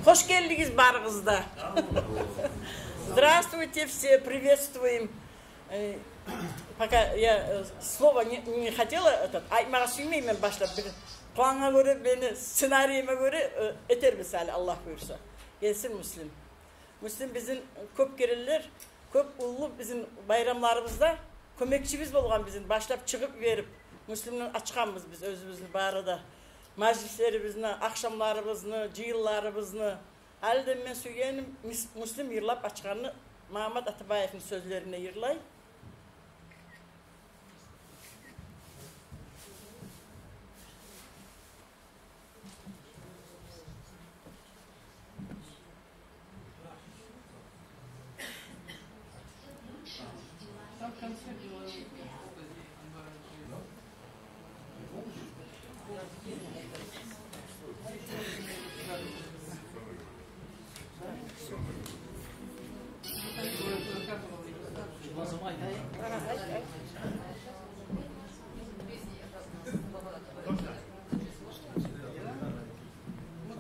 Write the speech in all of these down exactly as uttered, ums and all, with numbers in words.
Хош гелдигиз барыгъыз да. Здравствуйте все, приветствуем. Э, пока я, э, слово не, не хотела этот, айтмагъа сюймеймен башлап. Бир плангъа гёре, мени сценариеме гёре, э, этербиз гьали, Аллагь буюрса. Гелсин Муслим. Муслим бизин кёп керенлер, кёп уллу бизин байрамларыбызда кёмекчибиз болгъан бизин, башлап чыгъып берип, Муслимден ачгъанбыз биз оьзюбюзню бары да мажлислерибизни, ахшамларыбызны, жыйынларыбызны. Гьали де мен сюйгеним Мис-, Муслим йырлап ачгъанны, Магьаммат Атабаевни сёзлерине йырлай.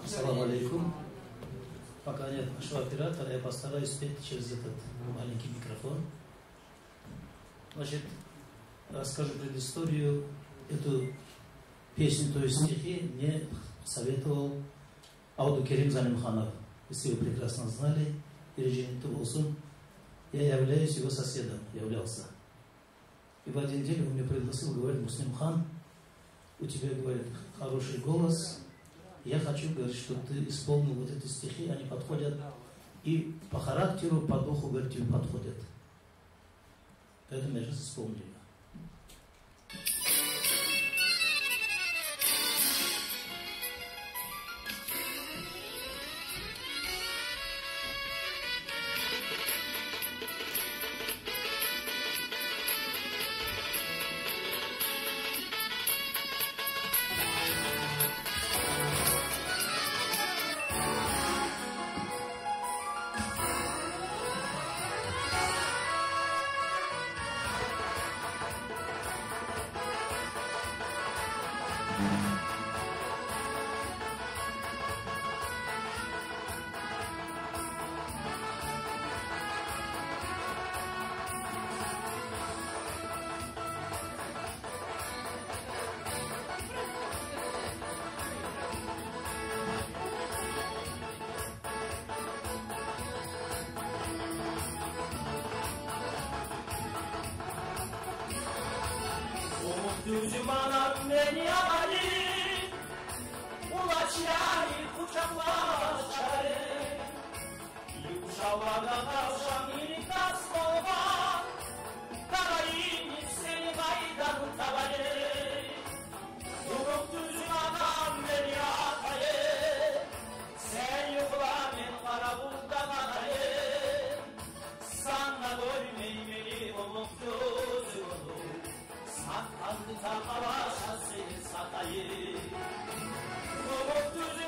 Ассаламу алейкум. Пока нет нашего оператора, я постараюсь спеть через этот маленький микрофон. Значит, расскажу предысторию. Эту песню, то есть стихи, мне советовал Абдукерим Залимханов. Вы все его прекрасно знали, Эреженитте болсун. Я являюсь его соседом, являлся. И в один день он меня пригласил, говорит: «Муслим-хан, у тебя, говорит, хороший голос. Я хочу, говорит, чтобы ты исполнил вот эти стихи, они подходят и по характеру, по духу, говорит, тебе подходят». Поэтому я сейчас исполню её. Умут тюзюм, анам, мен ягъайым, уллу чырай къучакълашайым. Ювушавларда къавшам йимик тас болгъан, къарайым, сени къайдан табайым? Умут тюзюм, анам, мен ягъайым, сен юхла, мен къаравулда къалайым. Сагъа къоймайман, умут тюзюм, сакъаллы тагъалаша сени сатайым. Умут тюзюм,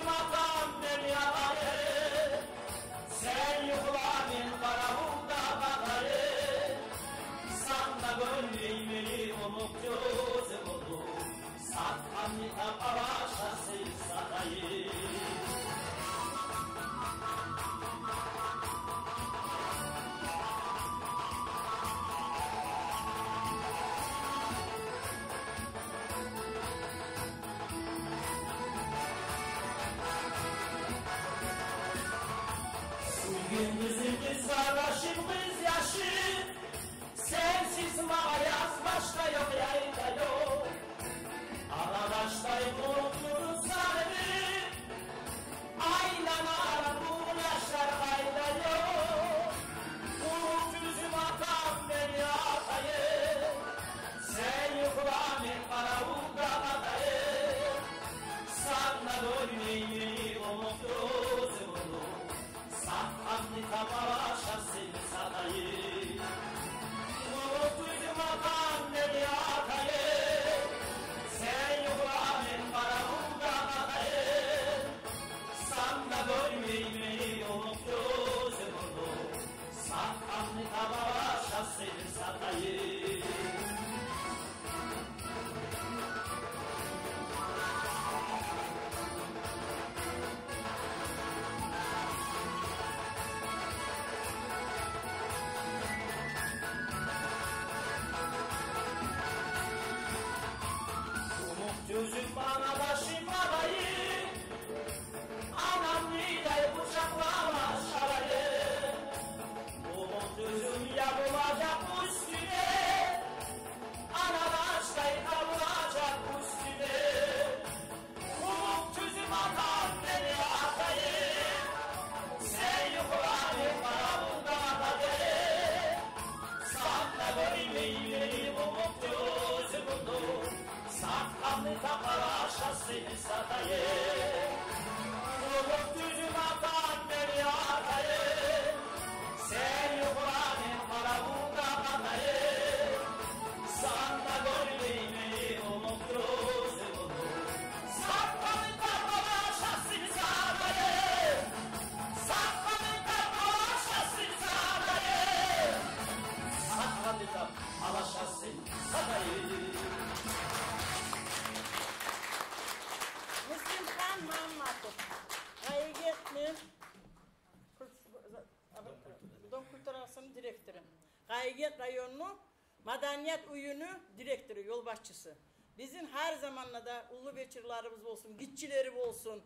Дом культурасыны директору. Къаягент районну маданият уьюню директору, ёлбашчысы. Бизин гьар заманда да уллу вечерлерибиз болсун, гиччилери болсун,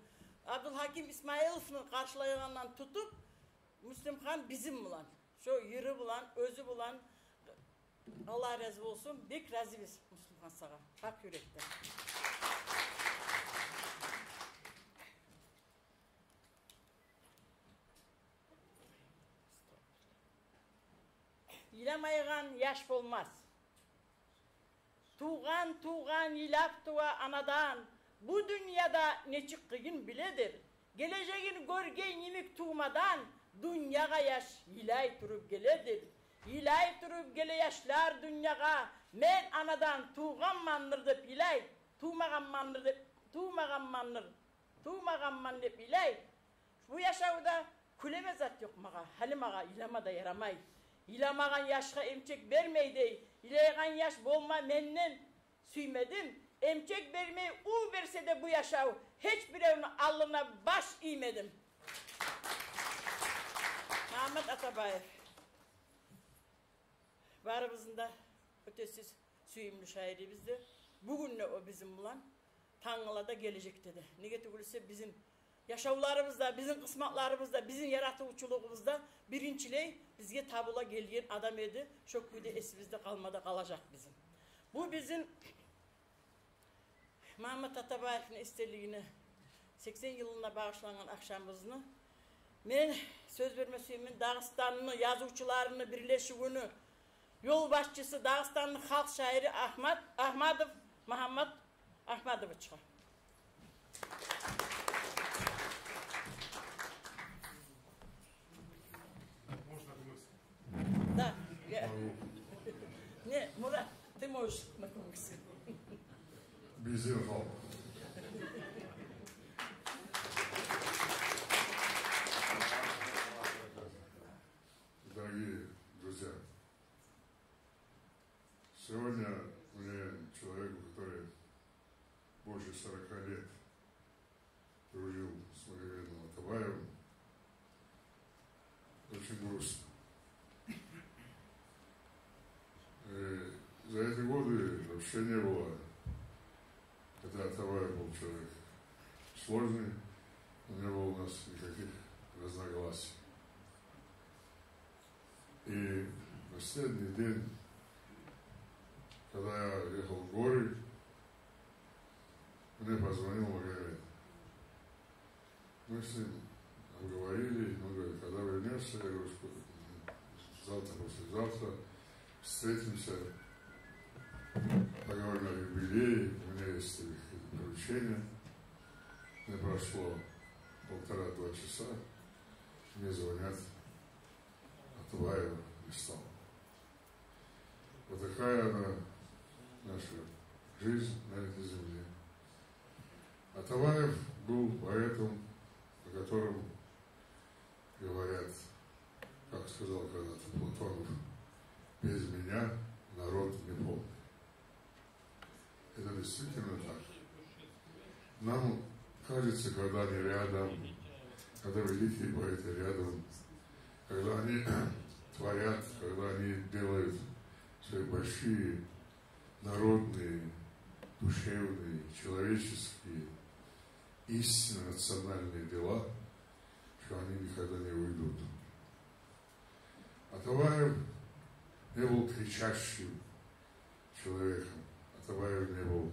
Абдулгьаким Исмаиловну къаршылайгъандан тутуп, Муслимхан бизин булан, шо йыры булан, оьзю булан, Аллагь рази болсун, бек разибиз, Муслимхан, сагъа, гьакъ юрекден. Йыламайгъан яш болмас. Тувгъан, тувгъан йылап тува анадан, бу дюньяда нечик къыйын биледир. Гележегин гёрген йимик тувмадан, дюньягъа яш йылай туруп геледир. Йылай туруп геле яшлар дюньягъа, мен анадан тувгъанмандыр деп йылай, тувмагъанмандыр деп, тувмагъанмандыр, тувмагъанман деп йылай. Бу яшавда кюлеме зат ёкъ магъа, гьали магъа йылама да ярамай. Йыламагъан яшгъа эмчек бермей дей, йылайгъан яш болма менден сюймедим. Эмчек бермей ув берсе де бу яшав, гьеч биревню алдына баш иймедим. Магьаммат Атабаев. Барыбызны да оьтесиз сюйюмлю шаирибиз де. Бугюн де о бизин булан, тангала да, гележекде де. Неге тюгюл эсе, бизин яшавларыбызда, бизин къысматларыбызда, бизин яратывчулугъубузда биринчилей бизге табула гелген адам эди. Шо кюйде эсибизде къалма да къалажакъ бизин. Бу бизин Магьаммат Атабаевни эсделигине сексен йылына багъышлангъан акъшамыбызны. Мен сёз берме сюемен Дагъыстанны язывчуларыны бирлешивюню ёлбашчысы, Дагъыстанны халкъ шаири Ахмат Ахмадов Магьаммат Ахмадовичге. Можно кумыкский? Да, я. Могу. Не, Мурат, ты можешь на кумыкском. Бизин халкъ. Дорогие друзья, сегодня мне, человеку, который больше сорока лет дружил с Магомедом Атабаевым, очень грустно. Э, за эти годы вообще не было, хотя Атабаев был человек сложный, но не было у нас никаких разногласий. И последний день, когда я ехал в горы, мне позвонил Магомед. Мы с ним обговорили, он говорит: «Когда вернёшься?» Я говорю: «Что, завтра, послезавтра встретимся, поговорим о юбилее, у меня есть тебе какие-то поручения». Не прошло полтора-два часа, мне звонят: «Атабаева не стало». Вот такая она, наша жизнь на этой земле. Атабаев был поэтом, о котором говорят, как сказал когда-то Платонов: «Без меня народ не полный». Это действительно так. Нам кажется, когда они рядом, когда великие поэты рядом, когда они творят, когда они делают свои большие народные, душевные, человеческие, истинно национальные дела, что они никогда не уйдут. Атабаев не был кричащим человеком. Атабаев не был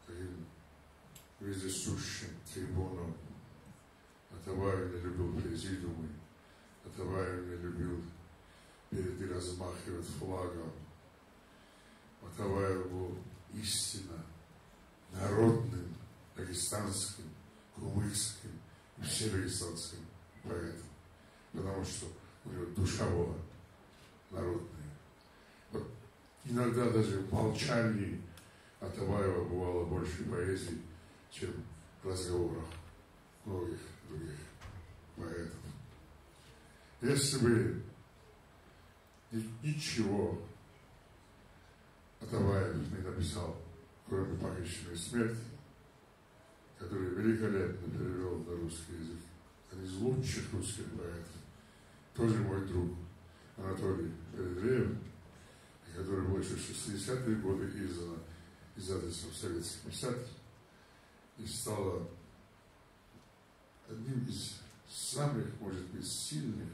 таким вездесущим трибуном. Атабаев не любил президиумы. Атабаев не любил перед и размахивать флагом. Атабаев был истинно народным, дагестанским, кумыкским и вседагестанским поэтом, потому что у него душа была народная. Вот иногда даже в молчании Атабаева бывало больше поэзии, чем в разговорах многих других поэтов. Если бы ни-, ничего Атабаев не написал, кроме «Похищенной смерти», который великолепно перевёл на русский язык лучших русских поэтов, тоже мой друг Анатолий Передреев, который был ещё в шестидесятые годы издан издательством «Советский писатель» и стало одним из самых, может быть, сильных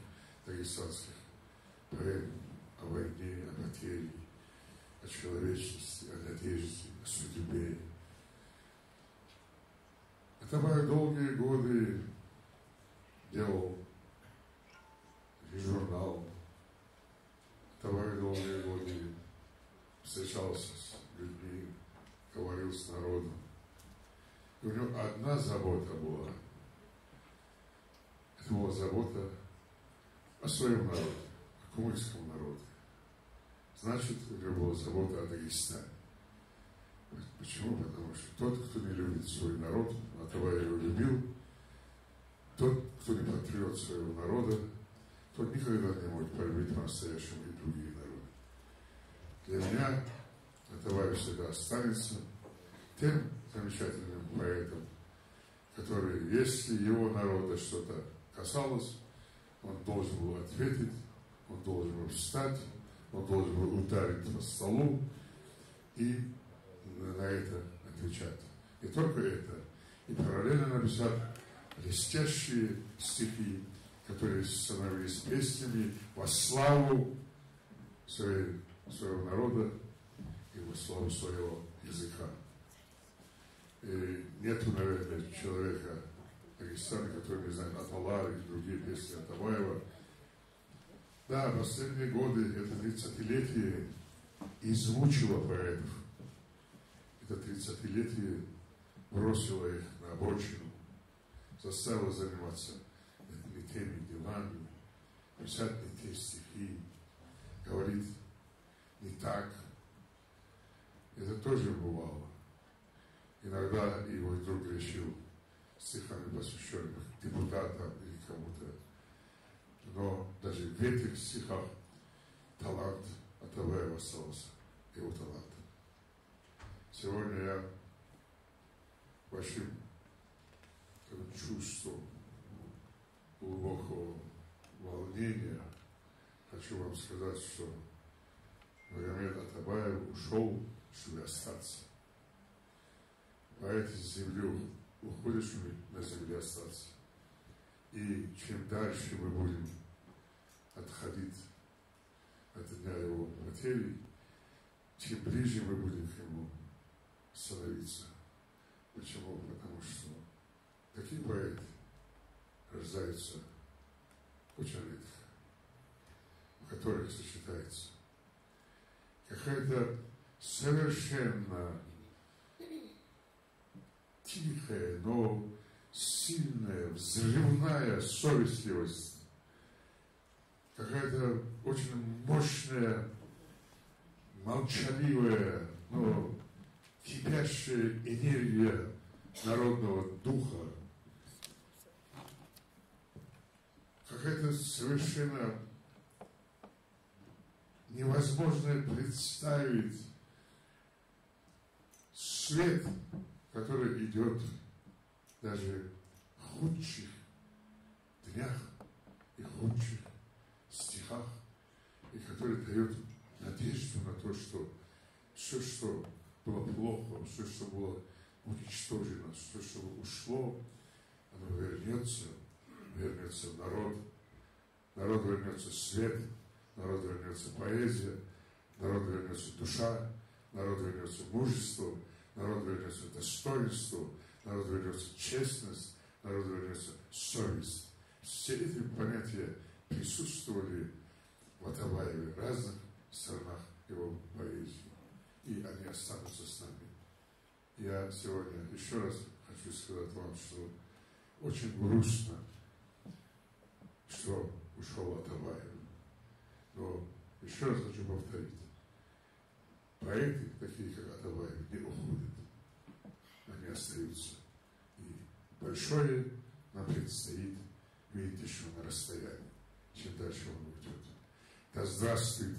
дагестанских поэм о войне, о потере, о человечности, о надежде, о судьбе. Атабаев долгие годы делал и журнал. Атабаев долгие годы встречался с людьми, говорил с народом. И у него одна забота была. Это была забота о своём народе, о кумыкском народе. Значит, у него была забота о Дагестане. Почему? Потому что тот, кто не любит свой народ, Атабаев его любил, тот, кто не патриот своего народа, тот никогда не может полюбить по-настоящему и другие народы. Для меня Атабаев всегда останется тем замечательным поэтом, который, если его народа что-то касалось, он должен был ответить, он должен был встать, он должен был ударить по столу и на это отвечать. Не только это, и параллельно написать блестящие стихи, которые становились песнями во славу своей, своего народа и во славу своего языка. И нету, наверное, человека в Дагестане, который не знает «Аталар» и другие песни Атабаева. Да, последние годы, это тридцатилетие измучило поэтов. Это тридцатилетие бросило их на обочину, заставило заниматься не теми делами, писать не те стихи, говорить не так. Это тоже бывало. Иногда и мой друг грешил стихами, посвящённых депутатам или кому-то. Но даже в этих стихах талант Атабаева остался, его талант. Сегодня я большим чувством глубокого волнения хочу вам сказать, что Магомед Атабаев ушёл, чтобы остаться. Поэт из земли уходит, чтобы на земле остаться. И чем дальше мы будем отходить от дня его потери, тем ближе мы будем к нему становиться. Почему? Потому что такие поэты рождаются очень редко, в которых сочетается какая-то совершенно тихая, но сильная, взрывная совестливость, какая-то очень мощная, молчаливая, но кипящая энергия народного духа, какая-то совершенно невозможно представить свет, который идёт даже в худших днях и худших стихах, и который даёт надежду на то, что всё, что было плохо, всё, что было уничтожено, всё, что ушло, оно вернётся, вернётся народ, народ вернётся свет, народ вернётся поэзия, народ вернётся душа, народ вернётся мужество, народ вернётся достоинство, народ вернётся честность, народ вернётся совесть. Все эти понятия присутствовали в Атабаеве в разных сторонах его поэзии. И они останутся с нами. Я сегодня ещё раз хочу сказать вам, что очень грустно, что ушёл Атабаев. Но ещё раз хочу повторить. Поэты, такие как Атабаев, не уходят. Они остаются. И большое нам предстоит видеть ещё на расстоянии, чем дальше он уйдёт. Да здравствует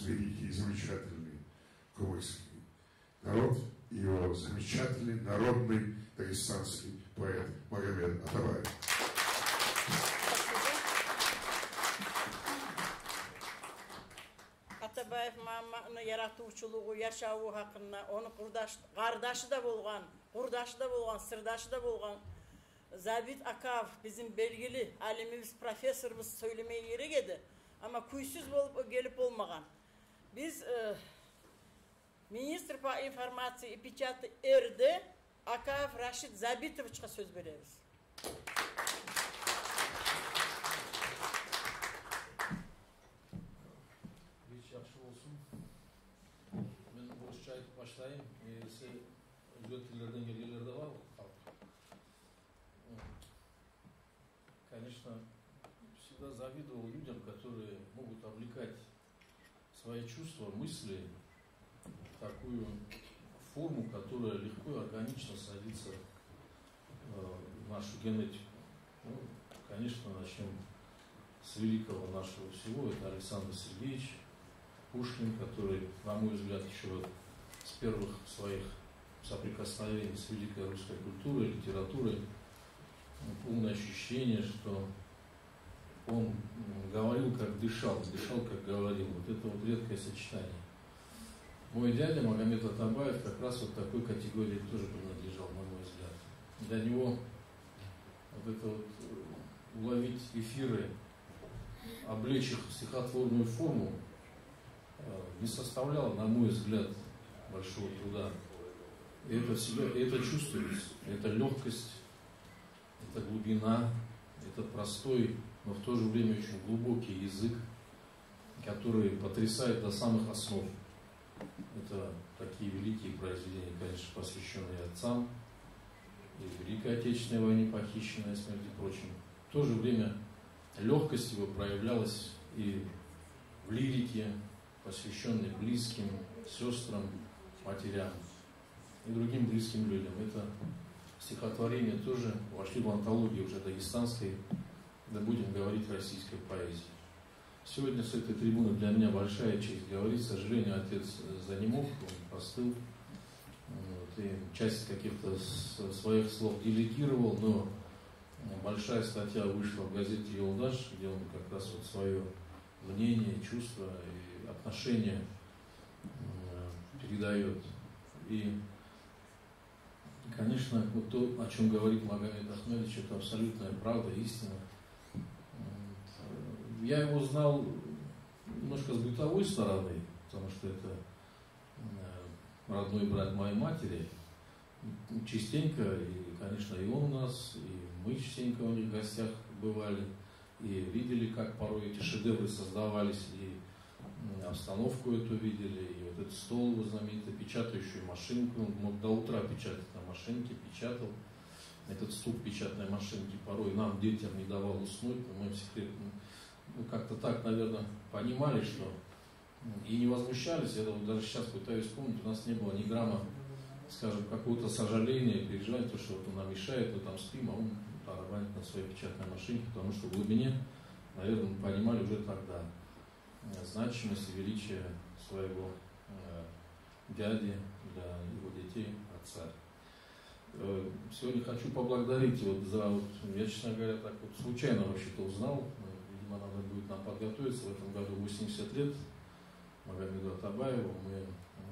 великий и замечательный кумыкский народ и его замечательный народный дагестанский поэт Магомед Атабаев. Амма ону яратывчулугъу, яшаву гьакъында, ону къурдаш, къардашы да болгъан, къурдашы да болгъан, сырдашы да болгъан Забит Акаев, бизин белгили алимибиз, профессорубуз, сёйлемеге герек эди. Амма кюйсюз болуп о гелип болмагъан. Биз, э, министр по информации и печати РД Акаев Рашид Забитовичге сёз беребиз. Геч яхшы болсун. Мен орусча айтып башлайым. Эгер сиз оьзге тиллерден гелгенлер де бар халкъ. Конечно, всегда завидовал людям, которые могут облекать свои чувства, мысли в такую форму, которая легко и органично садится, э, в нашу генетику. Ну, конечно, начнём с великого нашего всего, это Александр Сергеевич Пушкин, который, на мой взгляд, ещё вот с первых своих соприкосновений с великой русской культурой, литературой, ну, полное ощущение, что он, м, говорил, как дышал, дышал, как говорил. Вот это вот редкое сочетание. Мой дядя Магомед Атабаев как раз вот такой категории тоже принадлежал, на мой взгляд. Для него вот это вот, э, уловить эфиры, облечь их в стихотворную форму, э, не составляло, на мой взгляд, большого труда. И это всегда, и это чувствуется, это лёгкость, это глубина, это простой, но в то же время очень глубокий язык, который потрясает до самых основ. Это такие великие произведения, конечно, посвящённые отцам, и в Великой Отечественной войне, «Похищенная смерть» и прочем. В то же время лёгкость его проявлялась и в лирике, посвящённой близким, сёстрам, матерям и другим близким людям. Это стихотворения тоже вошли в антологию уже дагестанской, да будем говорить, российской поэзии. Сегодня с этой трибуны для меня большая честь говорить. К сожалению, отец, э, занемог, он простыл. Вот, и часть каких-то с-, своих слов делегировал, но, м, большая статья вышла в газете «Ёлдаш», где он как раз вот своё мнение, чувства и отношения, м, передаёт. И, конечно, вот то, о чём говорит Магомед Ахмедович, это абсолютная правда, истина. М, я его знал немножко с бытовой стороны, потому что это, м, родной брат моей матери. Частенько, и, конечно, и он у нас, и мы частенько у них в гостях бывали, и видели, как порой эти шедевры создавались, и, м, обстановку эту видели, и вот этот стол его знаменитый, печатающую машинку, он мог до утра печатать на машинке, печатал. Этот стук печатной машинки порой нам, детям, не давал уснуть, но мы все крепко, ну, как-то так, наверное, понимали, что и не возмущались. Я вот даже сейчас пытаюсь вспомнить, у нас не было ни грамма, скажем, какого-то сожаления, переживания, то, что вот он нам мешает, мы там спим, а он тарабанит на своей печатной машинке, потому что в глубине, наверное, мы понимали уже тогда, э, значимость и величие своего, э, дяди для его детей, отца. Э, сегодня хочу поблагодарить вот за, вот, я, честно говоря, так вот случайно вообще-то узнал. Э, видимо, надо будет нам подготовиться. В этом году восемьдесят лет Магомеду Атабаеву. Мы,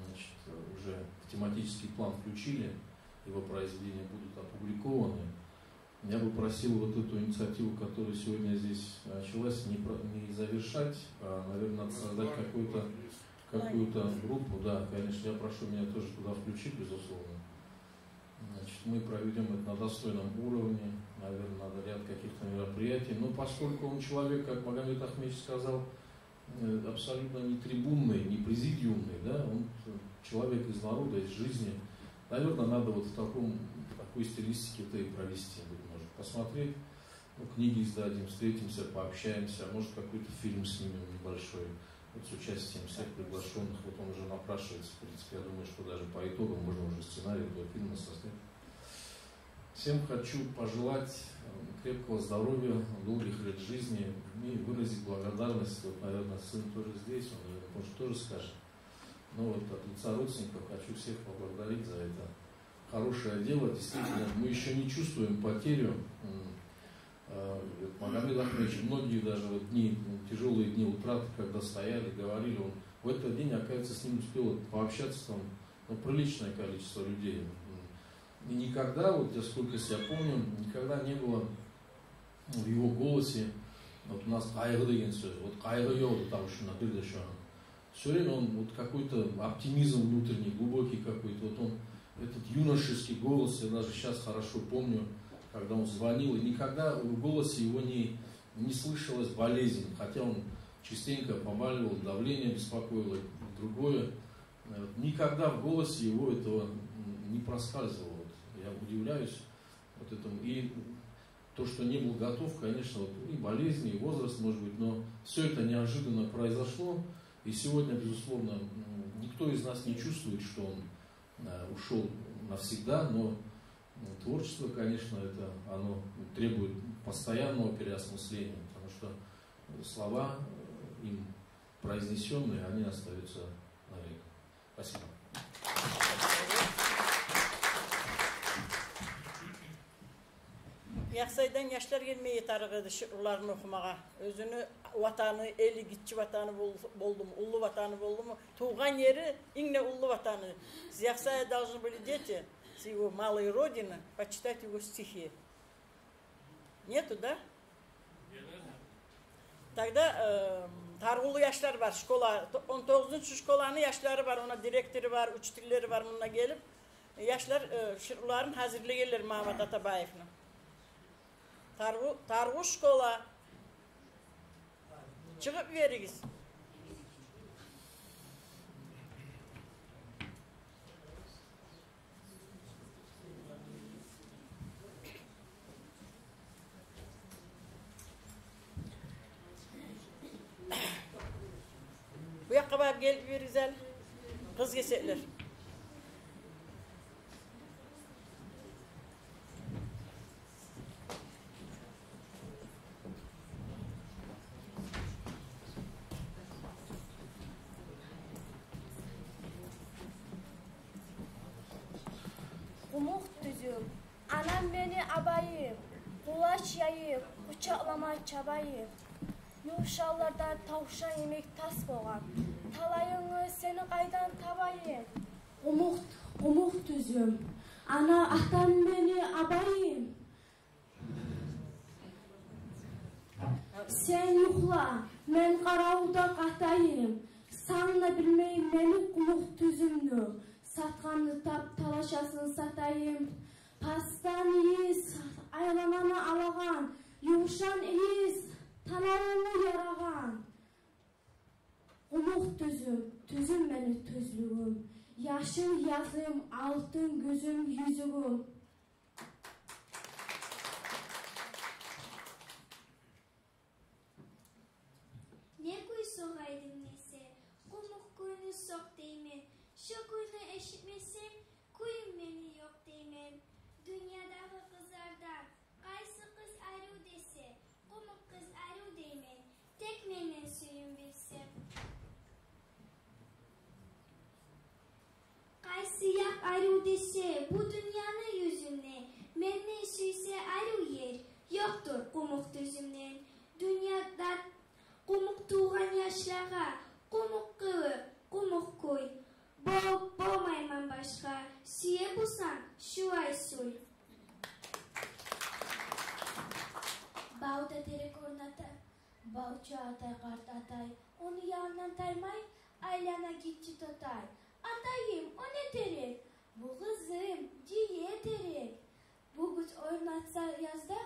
значит, уже в тематический план включили его произведения, будут опубликованы. Я бы просил вот эту инициативу, которая сегодня здесь началась, не про-, не завершать, а, наверное, надо создать какую-то, какую-то группу. Да, конечно, я прошу меня тоже туда включить, безусловно. Значит, мы проведём это на достойном уровне, наверное, надо ряд каких-то мероприятий. Но поскольку он человек, как Магомед Ахмедович сказал, э, абсолютно не трибунный, не президиумный, да, он, э, человек из народа, из жизни. Наверное, надо вот в таком, в такой стилистике это и провести, быть может. Посмотреть, ну, книги издадим, встретимся, пообщаемся, а может, какой-то фильм снимем небольшой, вот с участием всех приглашённых. Вот он уже напрашивается, в принципе, я думаю, что даже по итогам можно уже сценарий этого фильма создать. Всем хочу пожелать, э, крепкого здоровья, долгих лет жизни и выразить благодарность. Вот, наверное, сын тоже здесь, он, наверное, может, тоже скажет. Ну вот, от лица родственников хочу всех поблагодарить за это хорошее дело. Действительно, мы ещё не чувствуем потерю. М, э, вот Магомед Ахмедович, многие даже вот дни, м, тяжёлые дни утраты, когда стояли, говорили, он В этот день, оказывается, с ним успело пообщаться там, ну, приличное количество людей. И никогда, вот я сколько себя помню, никогда не было в его голосе, вот у нас къайгъы деген сёз, вот къайгъы ёкъ эди тавушунда бир де шо. Всё время он, вот какой-то оптимизм внутренний, глубокий какой-то, вот он, этот юношеский голос, я даже сейчас хорошо помню, когда он звонил, и никогда в голосе его не, не слышалась болезнь, хотя он частенько побаливал, давление беспокоило, другое. Э, никогда в голосе его этого, м, не проскальзывало. Вот я удивляюсь вот этому. И то, что не был готов, конечно, вот и болезни, и возраст, может быть, но всё это неожиданно произошло. И сегодня, безусловно, м, никто из нас не чувствует, что он, э, ушёл навсегда, но, м, творчество, конечно, это оно требует постоянного переосмысления, потому что слова, э, им произнесённые, они остаются навек. Спасибо. Яхсайдан яшлар гелмеге тарыкъ эди шиъруларын охумагъа. Оьзюню ватаны, эли, гиччи ватаны бол-, болдуму, уллу ватаны болдуму? Тувгъан ери, инг де уллу ватаны. С Яхсая должны были дети, с его малой родины, почитать его стихи. Нету, да? Тогда, э, Таргъулу яшлар бар, школа, то-, он тогъузунчу школаны яшлары бар, она директору бар, учительлери бар, мунда гелип, яшлар, э, шиъруларын гьазирлегенлер Магьаммат Атабаевни. Таргъу-, Таргъу школа. Чыгъып йиберигиз. Бу якъгъа барып гелип йиберигиз гьали. Къызгесеклер. Къумукъ тюзюм, анам мени абайым, къулач яйып, къучакълама чабайым. Ювшанлардан тавшан йимик тас болгъан, талайынгны сени къайдан табайым? Къумукъ, къумукъ тюзюм, ана, атам мени абайым. Сен юхла, мен къаравулда къатайым. Сан да билмей мени къумукъ тюзюмню, сатгъанны тап, талашасын сатайым. Пастан ийис айлананы алагъан, ювшан ийис танавунгну ярагъан. Къумукъ тюзюм, тюзюм мени тюзлюгюм, яшыл язым, алтын гюзюм, юзюгюм. Не кюй согъайдынг десе, къумукъ кюйню сокъ деймен. Шо кюйню эшитмесем, кюйюм мени ёкъ деймен. Дюньядагъы къызлардан къайсы къыз арив десе, къумукъ къыз арив деймен, тек менден сююн билсе. Къайсы якъ арив десе бу дюньяны юзюнде, менден сюйсе арив ер ёкъдур къумукъ тюзюмден. Дюньяда къумукъ тувгъан яшлагъа къумукъ къылыкъ, къумукъ кюй. Бо-, болмайман башгъа, сюе бусанг, шулай сюй. Бавда терек орната балчы атай, къарт атай. Ону янындан таймай, айлана гиччи тотай. Атайым, о не терек? Бу, къызым, жие терек. Бу гюч орнатса язда,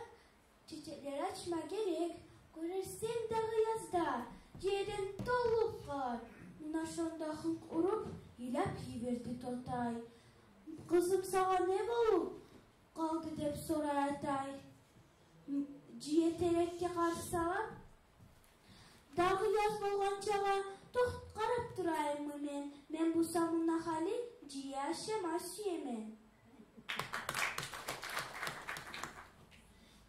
чечеклер ачма герек. Гёрерсен дагъы язда, жиеден толуп къалар. Муна шонда хынкъ уруп, йылап йиберди тотай. Къызым, сагъа не болуп къалды деп сорай атай. Жие терекге къаршы салып, дагъы яз болгъанчагъа токъ-, къарап турайыммы мен? Мен буса муна гьали жие ашама сюемен.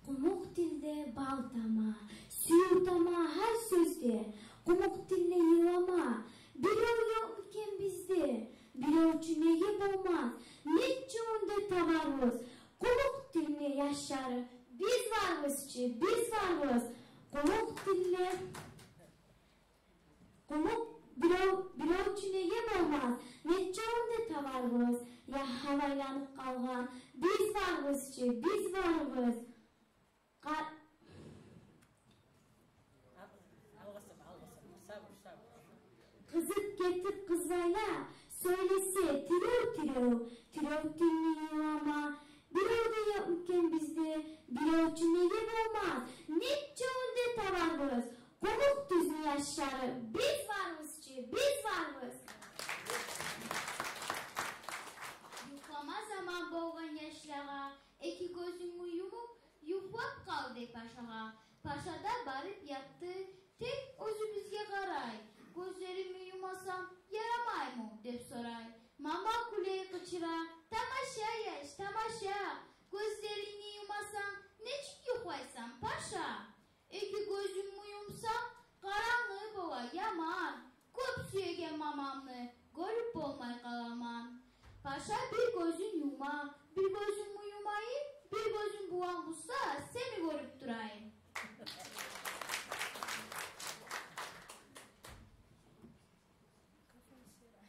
Къумукъ тилде бал тама, сююв тама гьар сёзде. Къумукъ тилде йылама бирев ёкъму экен бизде? Бирев чю неге болмас, нече мунда табарбыз. Къумукъ тилни яшлары биз барбыз чы, биз барбыз. Къумукъ тилни, къумукъ, Бирев, бирев чю неге болмас, нече де таварбыз, я гьавайланып къалгъан, биз барбыз чы, биз барбыз. Къа- Алгъасама, алгъасама. Сабур, сабур. Къызып гетип къызлайла, сёйлесе тирев-тирев, тирев тилни юлама. Бирев де ёкъму экен бизде, бирев чю неге болмас, нече де таварбыз. Къумукъ тюзню яшлары, биз барбыз чы, биз барбыз. Юхлама заман болгъан яшлагъа, эки гёзюнгню юмуп, юхлап къал деп пашагъа. Паша да барып ятды, тек оьзюбюзге къарай. Гёзлеримни юмасам, ярамайму деп сорай. Мама кюлей, къычыра: «Тамаша, яш, тамаша! Гёзлерингни юмасанг, нечик юхлайсан, паша?» Эки гёзюмню юмсам, къарангы бола яман. Кёп сюеген мамамны гёрюп болмай къаламан. Паша бир гёзюн юма, бир гёзюмню юмайым, бир гёзюм булан буса, сени гёрюп турайым. Микрофон сюрейим.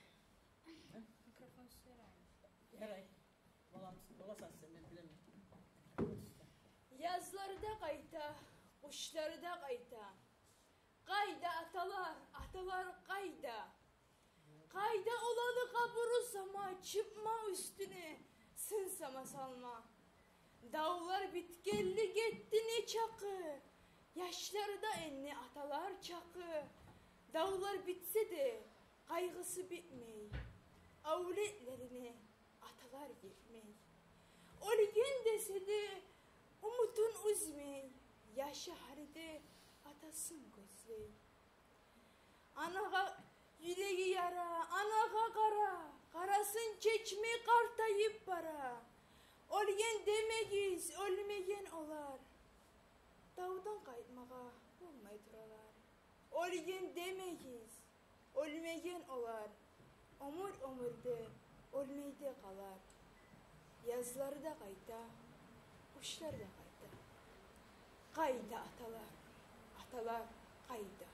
Микрофон сюрейим. Ярай. Боламы, боласан сен, мен билемен. Язлар да къайта, къышлар да къайта. Къайда аталар, аталар къайда? Къайда оланы къабуру сама, чыкъма уьстюне, сын сама салма? Давлар битгенли гетди нечакъы, яшлар да энни аталар чакъы. Давлар битсе де, къайгъысы битмей, авлетлерине аталар етмей. Оьлген десе де, умутун уьзмей, яшы гьали де атасын гёзлей. Анагъа юреги яра, анагъа къара, къарасын чечмей, къартайып бара. Оьлген демегиз, оьлмеген олар. Давдан къайтмагъа болмай туралар. Оьлген демегиз, оьлмеген олар. Оьмюр оьмюрде, оьлмей де къалар. Язлар да къайта, къышлар да къайта. Къайда аталар, аталар къайда?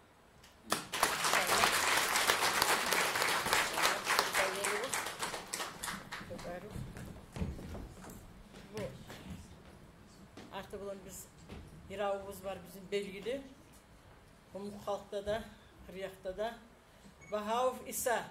Бу арты булан биз йыравубуз бар, бизин белгили. Къумукъ халкъда да, къырыякъда да. Багьавов Иса.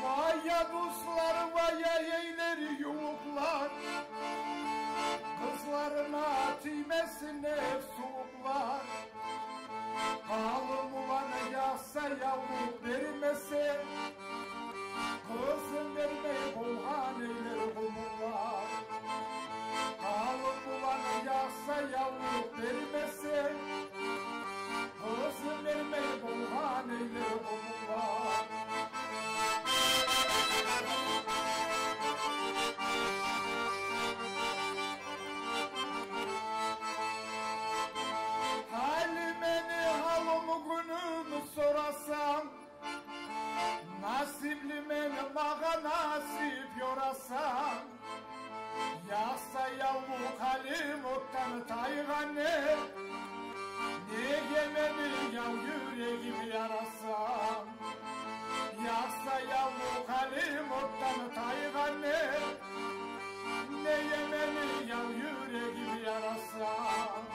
Вай я дуслар, вай я эйлер, ювукълар, къызларына тиймесинлер сувукълар. Къалын улан ясса явлукъ бермесе, къызын бермей болгъан эйлер къумукълар. Къалын улан ясса явлукъ бермесе, къызын бермей болгъан эйлер къумукълар. Гьали мени гьалым-гюнюм сорасанг, насиплимен, магъа насип ёрасанг. Ясса явлукъ гьалим отдан тайгъан не? Неге мени яв юрегим ярасанг? Ясса явлукъ гьалим отдан тайгъан не? Неге мени яв юрегим ярасанг?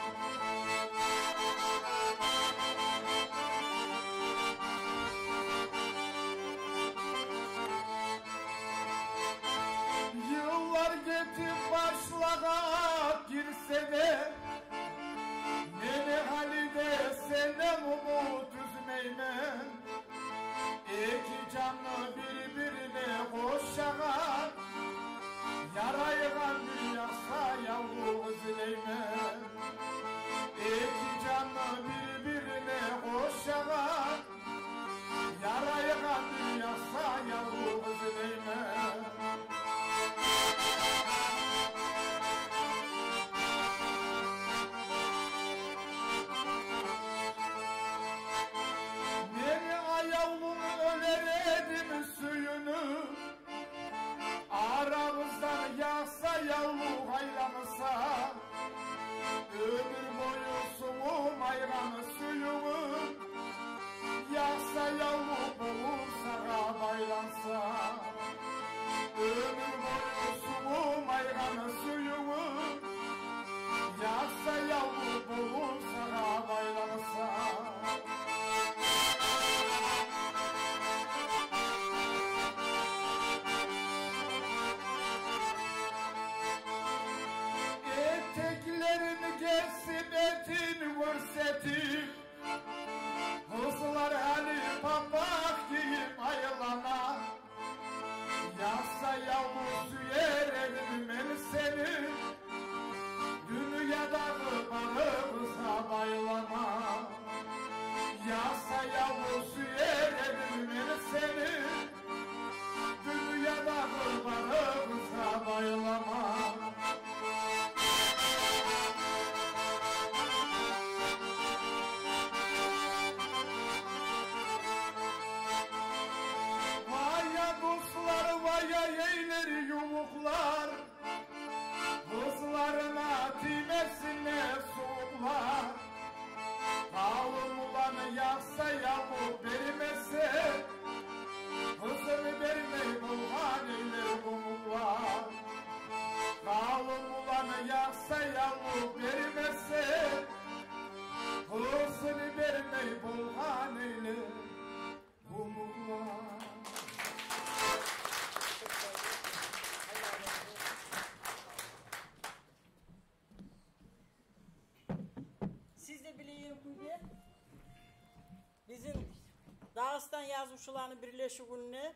Саялы болуп сагъа байланса, оьмюр бою сувумайгъан сюювюм, яз саялы болуп сагъа байланса. Этеклерин гесип, этин гёрсетип, къызлар гьали папах гийип айлана. Яз саялы сюер эдим мен сени, дюньядагъы бары къызгъа байлама. Яз саялы сюер эдим мен сени, дюньядагъы бары къызгъа байлама. Вая, дуслар, вая, эйлер, ювукълар, къызларына тиймесин сувукълар. Къавум уланы яз саялы бермесе, къызын бермей болгъан эйлер къумукълар. Къавум уланы яз саялы бермесе, къызын бермей болгъан эйлер къумукълар. Сиз де билеген кюйде, бизин Дагъыстан язывчуланы бирлешивюнде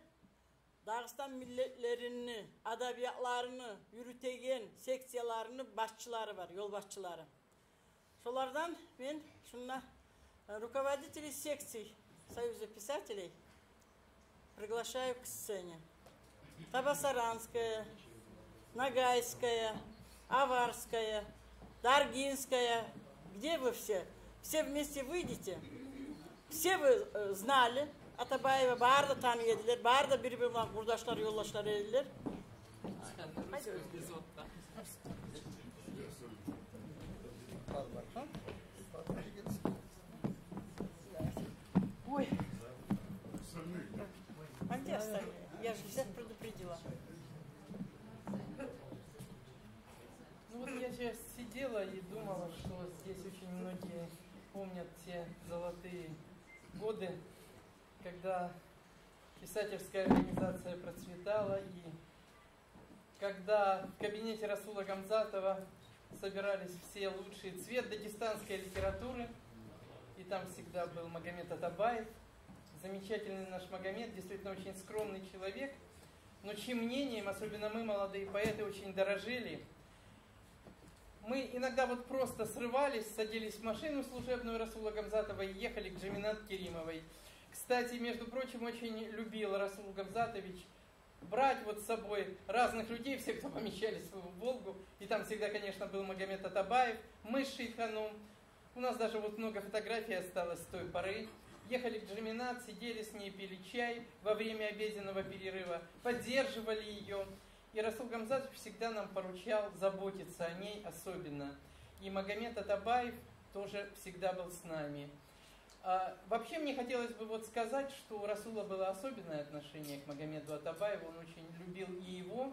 Дагъыстан миллетлерини адабиятларыны юрютеген секцияларыны башчылары бар, ёлбашчылары. Шолардан мен шунда, э, руководители секций Союза писателей приглашаю к сцене. Табасаранская, Ногайская, Аварская, Даргинская. Где вы все? Все вместе выйдите. Все вы, э, знали Атабаева, бары да таный эдилер, бары да бир-бири булан къурдашлар, ёлдашлар эдилер. Ой. А где остальные? Я же всех предупредила. Ну вот я сейчас сидела и думала, что здесь очень многие помнят те золотые годы, когда писательская организация процветала, и когда в кабинете Расула Гамзатова собирались все лучшие цвет дагестанской литературы, и там всегда был Магомед Атабаев, замечательный наш Магомед, действительно очень скромный человек, но чьим мнением, особенно мы, молодые поэты, очень дорожили. Мы иногда вот просто срывались, садились в машину служебную Расула Гамзатова и ехали к Джаминат Керимовой. Кстати, между прочим, очень любил Расул Гамзатович брать вот с собой разных людей, все, кто помещались в Волгу. И там всегда, конечно, был Магомед Атабаев, Мыши Ханум. У нас даже вот много фотографий осталось с той поры. Ехали к Джаминат, сидели с ней, пили чай во время обеденного перерыва, поддерживали её. И Расул Гамзатович всегда нам поручал заботиться о ней особенно. И Магомед Атабаев тоже всегда был с нами. А, вообще, мне хотелось бы вот сказать, что у Расула было особенное отношение к Магомеду Атабаеву. Он очень любил и его,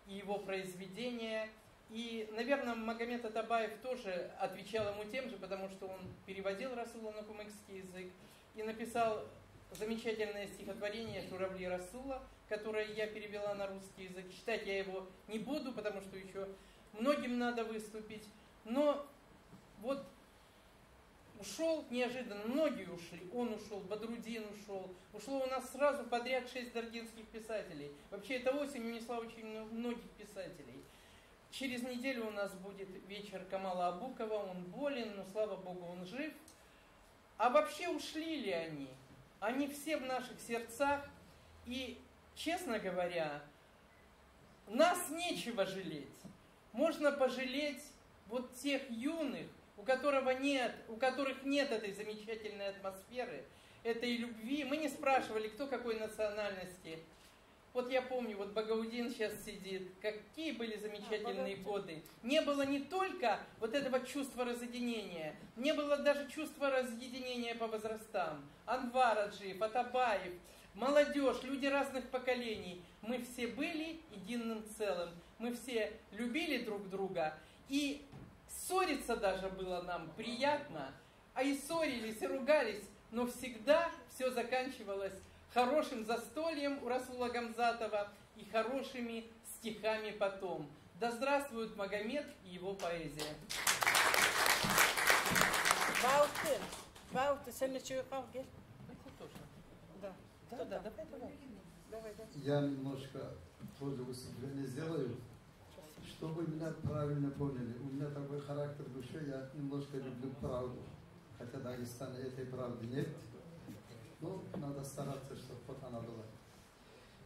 и его произведения. И, наверное, Магомед Атабаев тоже отвечал ему тем же, потому что он переводил Расула на кумыкский язык и написал замечательное стихотворение «Журавли Расула», которое я перевела на русский язык. Читать я его не буду, потому что ещё многим надо выступить. Но вот ушёл неожиданно, многие ушли. Он ушёл, Бадрудин ушёл. Ушло у нас сразу подряд шесть даргинских писателей. Вообще, эта осень унесла очень мно-, многих писателей. Через неделю у нас будет вечер Камала Абукова. Он болен, но, слава богу, он жив. А вообще, ушли ли они? Они все в наших сердцах. И, честно говоря, нас нечего жалеть. Можно пожалеть вот тех юных, у которого нет, у которых нет этой замечательной атмосферы, этой любви. Мы не спрашивали, кто какой национальности. Вот я помню, вот Багаудин сейчас сидит. Какие были замечательные годы. Не было не только вот этого чувства разъединения, не было даже чувства разъединения по возрастам. Анвар Аджиев, Атабаев, молодёжь, люди разных поколений. Мы все были единым целым. Мы все любили друг друга. И ссориться даже было нам приятно. А и ссорились, и ругались, но всегда всё заканчивалось хорошим застольем у Расула Гамзатова и хорошими стихами потом. Да здравствует Магомед и его поэзия! Бавты, Бавты, сен нечик къал, гел. Да. Да, да, давай, давай. Давай, давай. Я немножко тоже выступление сделаю, чтобы меня правильно поняли. У меня такой характер души, я немножко люблю правду. Хотя в Дагестане этой правды нет. Но надо стараться, чтобы вот она была.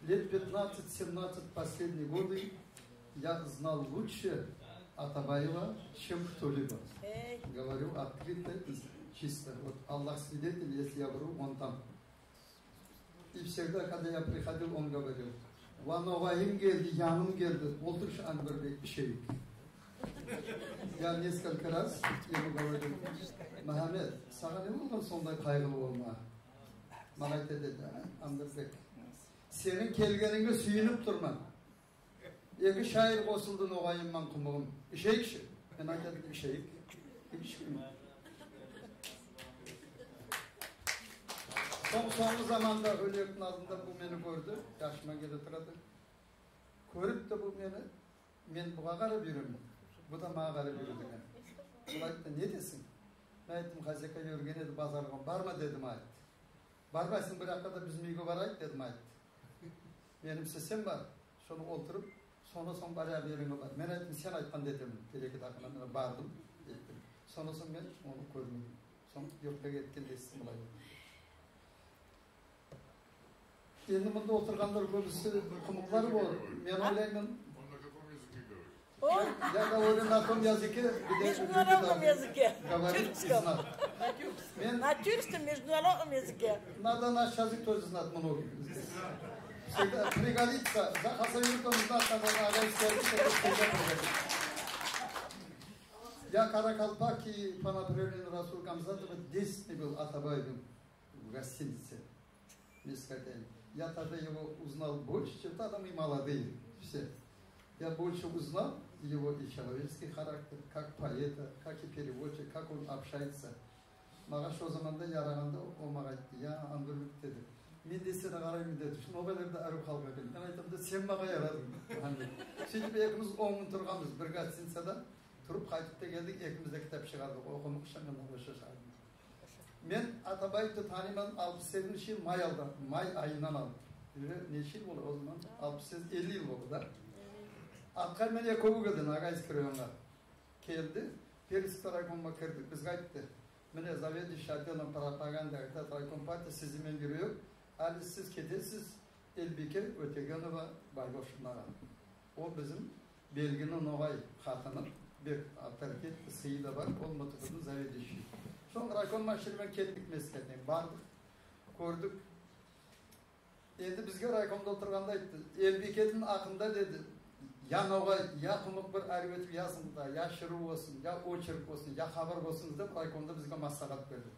Лет пятнадцать-семнадцать последние годы я знал лучше Атабаева, чем кто-либо. Эй. Говорю открыто и чисто. Вот Аллах свидетель, если я вру, он там. И всегда, когда я приходил, он говорил: «Ва, ногъайым гелди, яным гелди, олтур шу, Анварбек, ишейик». Я несколько раз ему говорил: «Магьаммат, сагъа не болгъан сондай къайгъылы болма?» Магъа айта деди: «А, Анварбек, сени гелгенинге сююнюп турман. Эки шайыр къосулду ногъайым ман къумугъум. Ишейик шу». Мен айтдым: «Ишейик». Ишейик. Сонг, сонггъу заманда оьлюкню алдында бу мени гёрдю, яшыма геле турады. Гёрюп де бу мени, мен бугъа къарап юрюймен, бу да магъа къарап юрюй деген. Бу айтды: «Не этесен?» Мен айтдым: «Хозяйка юрюген эди базаргъа, барма», — дедим, айтды. «Бармайсан, бир якъгъа да бизин уьйге барайыкъ», — дедим, айтды. «Меним сесем бар, шону олтуруп, сонг, сонг барагъан еринге бар». Мен айтдым: «Сен айтгъанны этемен». Телеки такъындан бардым, этдим. Сонг, сонг мен ону гёрмедим. Сонг юртгъа гетгенде эситдим булай. Энди мунда олтургъанлар кёбюсю къумукълар болур. Мен ойлайман, он на каком языке говорит? О! Я говорю на том языке, где люди говорят, говорит и знают. Международном языке. Тюркском. Мен... На тюркском международном языке. Надо наш язык тоже знать многим. Всегда пригодится. За Хасавюртом знать надо ногъайский язык, это всегда пригодится. Я каракалпак и по направлению Расула Гамзатова десять дней был Атабаевым в гостинице. Нечик айтайым, я тогда его узнал больше, чем тогда мы молодые все. Я больше узнал его и человеческий характер, как поэта, как и переводчик, как он общается. Магъа шо заманда ярагъанда о магъа айтды: «Я, Анварбек, — деди, — мен де сени къарайман, — деди, — шу ногъайларда арив халкъ экен». Мен айтаман да: «Сен магъа ярадынг». Шойтип экибиз он гюн тургъанбыз бир гостиницада. Туруп къайтып да гелдик, экибиз де китап чыгъардыкъ, «Окъумакъ учун, ногъай шагьарны». Мен Атабаевни таныйман алпыс сегизинчи йыл май айда, май айындан алып. Уже нече йыл бола о заман? Алпыс сегиз, элли йыл бола да. Аткъай мен экевю гелди Ногайский районгъа. Гелди, Пермский райкомгъа гирдик. Бизге айтды: «Мине, заведующий отделом пропаганды, это, райком партии, сизин мен юрюйюк. Гьали сиз гетесиз Эльбике Оьтегенова Байбошевнагъа. О бизин белгили ногъай къатыны, бек авторитет, сыйы да бар, ол МТП-ни заведующий». Сонг райком машинасы булан гетдик, Мескетге бардыкъ, гёрдюк. Энди бизге райкомда олтургъанда айтды: «Эльбикени гьакъында, — деди, — я ногъай, я къумукъ бир арив этип языгъыз да, я шиъру болсун, я очерк болсун, я хабар болсун», — деп райкомда бизге маслагьат берди.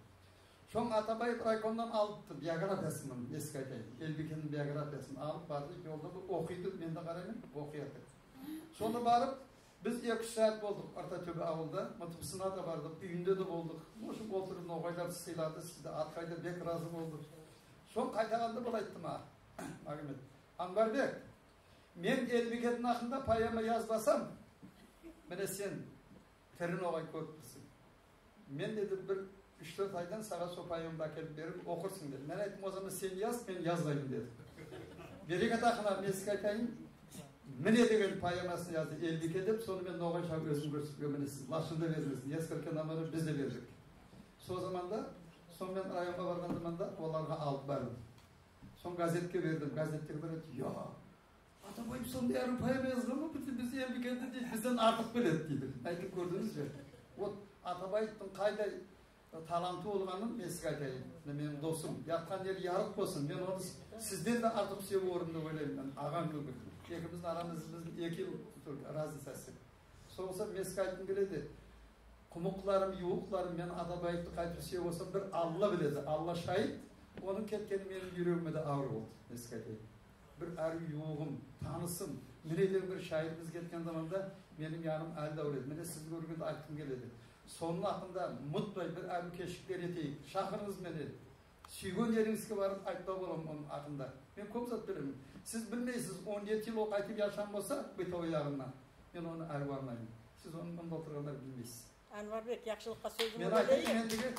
Сонг Атабаев райкомдан алыпты биографиясын, нечик айтайым, Эльбикени биографиясын алып барды, ёлда бу охуйду, мен де къарайман, охуй ятыр. Сонг барып, биз эки-уьч сагьат болдукъ Ортотёбе авулда, МТП-сына да бардыкъ, уьюнде де болдукъ. Ошо олтуруп, ногъайлар сыйлады, сизин де, Аткъай да бек рази болду. Сонг къайтагъанда булай айтды магъа: «Магомет, Анварбек, мен Эльбикени гьакъында поэма язбасам, мине сен тири ногъай гёрюп турасан. Мен, — деди, — бир уьч-дёрт айдан сагъа шо поэмамны гелтирип берирмен, охурсан», — деди. Мен айтдым: «О заман сен яз, мен язмайман», — дедим. Берекет акъындан нечик айтайым, «Мине» деген поэмасын язды Эльбике деп, сону мен ногъайча оьзюм гёрсетип, мине сиз лашын да бердигиз, несколько номер биз де бердик. Шо заманда, сонг мен районгъа баргъан заманда олагъа алып бардым. Сонг газетге бердим, газетдегилер айтды: «Я, Атабаев сондай арив поэма язгъанмы, бизин Эльбикени де бизден артыкъ биледи», — дейди. Айтып, гёрдюгюзмю? Вот Атабаевни къайдай Таланты болгъанын мен сизге айтайым. Мени досум, ятгъан ери ярыкъ болсун. Мен ону с-, сизден де артыкъ сюе болурман деп ойлайман. Мен агъам кюйде. Экибизни арамыз, бизин эки йыл только разницасы. Сонг болса мен сизге айтгъым геледи. Къумукъларым, ювукъларым, мен Атабаевни къайтип сюе болсам, бир Аллагь биледи, Аллагь шагьит, ону гетгени мени юрегиме де авур болду, мен сизге айтайым. Бир арив ювугъум, танысым, мени деген бир шаирибиз гетген заманда мени яным гьали де авруйду. Мен сизни гёргенде айтгъым геледи. Шону гьакъында мутлакъ бир арив гечиклер этейик. Шакъырыгъыз мени. Сюйген еригизге барып айтма боламан ону гьакъында. Мен кёп зат билемен. Сиз билмейсиз, он етти йыл о къайтып яшагъан болса битаву ягъындан, мен ону арив англайман. Сиз ону мунда олтургъанлар билмейсиз. Анварбек, яхшылыкъгъа сёзюнгню бёлейим. Мен айтайым, мен деген,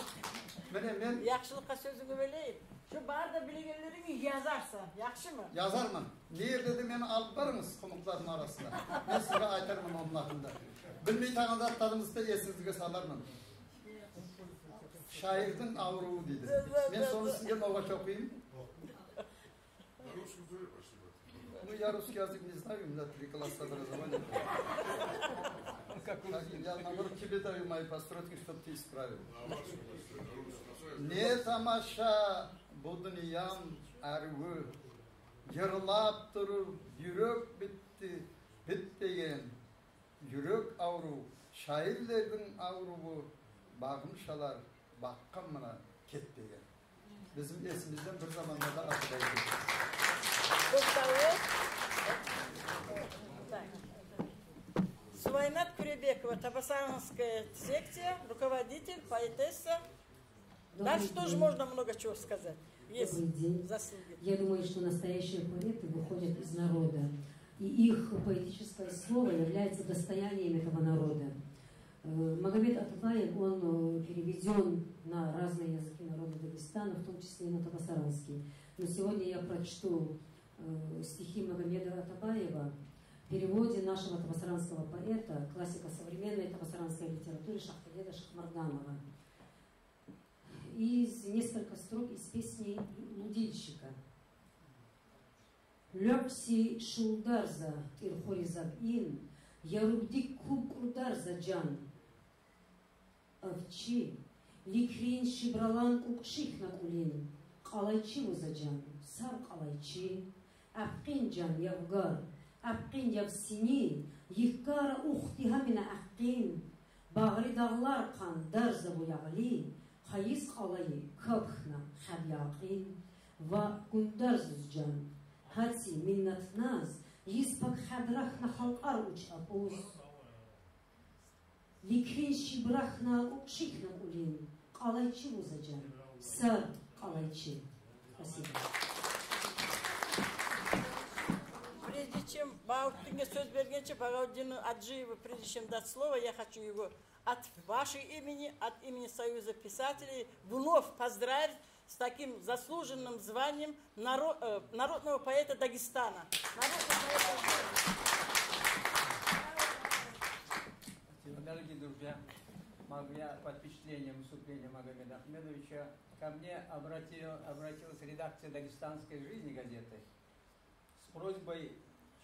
мен, мен... Яхшылыкъгъа сёзюнгню бёлейим. Шо бары да билегенлерингни язарсан, яхшымы? Язарман. Не ерде де мени алып барыгъыз къумукъланы арасына. Мен сизге айтарман ону гьакъында. Билмей турагъан затларыгъызны да эсигизге саларман. Шаирдин авруву дейди. Мен шону сизге ногъача охуйман. Ну, я русский язык не знаю, у меня три класса образования. Как я, наоборот, тебе даю мои постройки, чтоб ты исправил. Не тамаша бу дюньям аривю, йырлап туруп юрек битди, битмеген юрек аврув, шаирлердин авруву, багъым шалар, бакъгъан мына кетмеген. Бизин эсибизден бир заманда да Атабай гетди. Токътавлу. Так. Сувайнат Куребекова, Табасаранская секция, руководитель, поэтесса. Дальше тоже можно много чего сказать. Есть заслуги. Добрый день. Я думаю, что настоящие поэты выходят из народа, и их поэтическое слово является достоянием этого народа. Э, Магомед Атабаев, он, э, переведён на разные языки народа Дагестана, в том числе и на табасаранский. Но сегодня я прочту, э, стихи Магомеда Атабаева в переводе нашего табасаранского поэта, классика современной табасаранской литературы Шахтагеда Шахмарданова. Из несколько строк из песни «Лудильщика». Лёкси шулдарза тирхури заб ин, ярубдик куб курдарза жан. Авчи, ликрин шибралан кукъшихна кулин, къалайчи вуза жан, сар къалайчи. Апкъин жан явгар, апкъин явсини, йиккара ухти гьамина акъин. Багъри дагълар къан дарза бу ягъли, къайыс къалайи капхна хаб якъин. Ва кундарзуз жан, гьати миннатназ, йис пак хадрахна халкъар уч апуз. Ликрин шибрахна кукъшихна кулин, къалайчи вуза жан, сар къалайчи. Спасибо. Прежде чем Багьавутдинге сёз бергенче, Багьавутдину Аджиеву, прежде чем дать слово, я хочу его от вашего имени, от имени Союза писателей вновь поздравить с таким заслуженным званием наро-, э, народного поэта Дагестана. Народного поэта Дагестана. Дорогие друзья, Маг-, я под впечатлением выступления Магомеда Ахмедовича. Ко мне обратил-, обратилась редакция «Дагестанской жизни» газеты с просьбой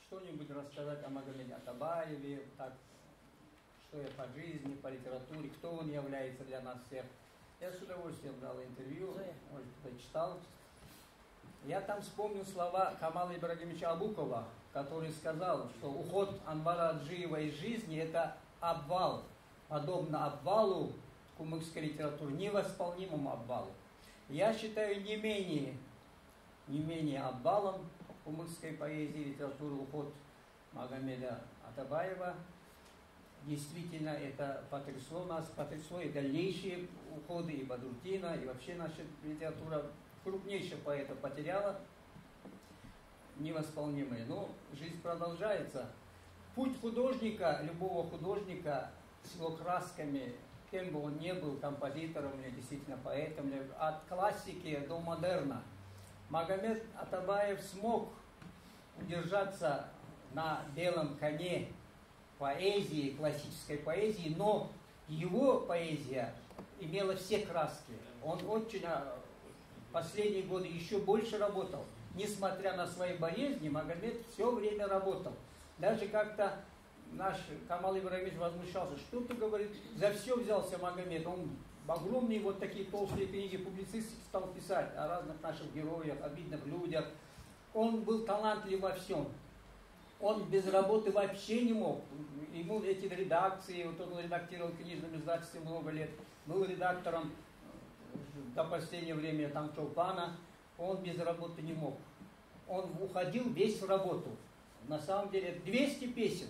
что-нибудь рассказать о Магомеде Атабаеве, так, что я по жизни, по литературе, кто он является для нас всех. Я с удовольствием брал интервью, может, кто-то читал. Я там вспомнил слова Камала Ибрагимовича Абукова, который сказал, что уход Анвара Аджиева из жизни — это обвал, подобно обвалу кумыкской литературы, невосполнимому обвалу. Я считаю не менее, не менее обвалом кумыкской поэзии и литературы уход Магомеда Атабаева. Действительно, это потрясло нас, потрясло и дальнейшие уходы и Бадрутдина, и вообще наша литература крупнейших поэтов потеряла. Невосполнимые. Но жизнь продолжается. Путь художника, любого художника, с его красками, кем бы он ни был, композитором или действительно поэтом, или от классики до модерна, Магомед Атабаев смог удержаться на белом коне поэзии, классической поэзии, но его поэзия имела все краски. Он очень, а, последние годы ещё больше работал. Несмотря на свои болезни, Магомед всё время работал. Даже как-то наш Камал Ибрагимович возмущался: «Что ты, говорит, за всё взялся, Магомед?» Он Огромные вот такие толстые книги публицистики стал писать о разных наших героях, о видных людях. Он был талантлив во всём. Он без работы вообще не мог. Ему эти редакции, вот он редактировал в книжном издательстве много лет, был редактором, э, до последнего времени там Чолпана. Он без работы не мог. Он уходил весь в работу. На самом деле, двести песен.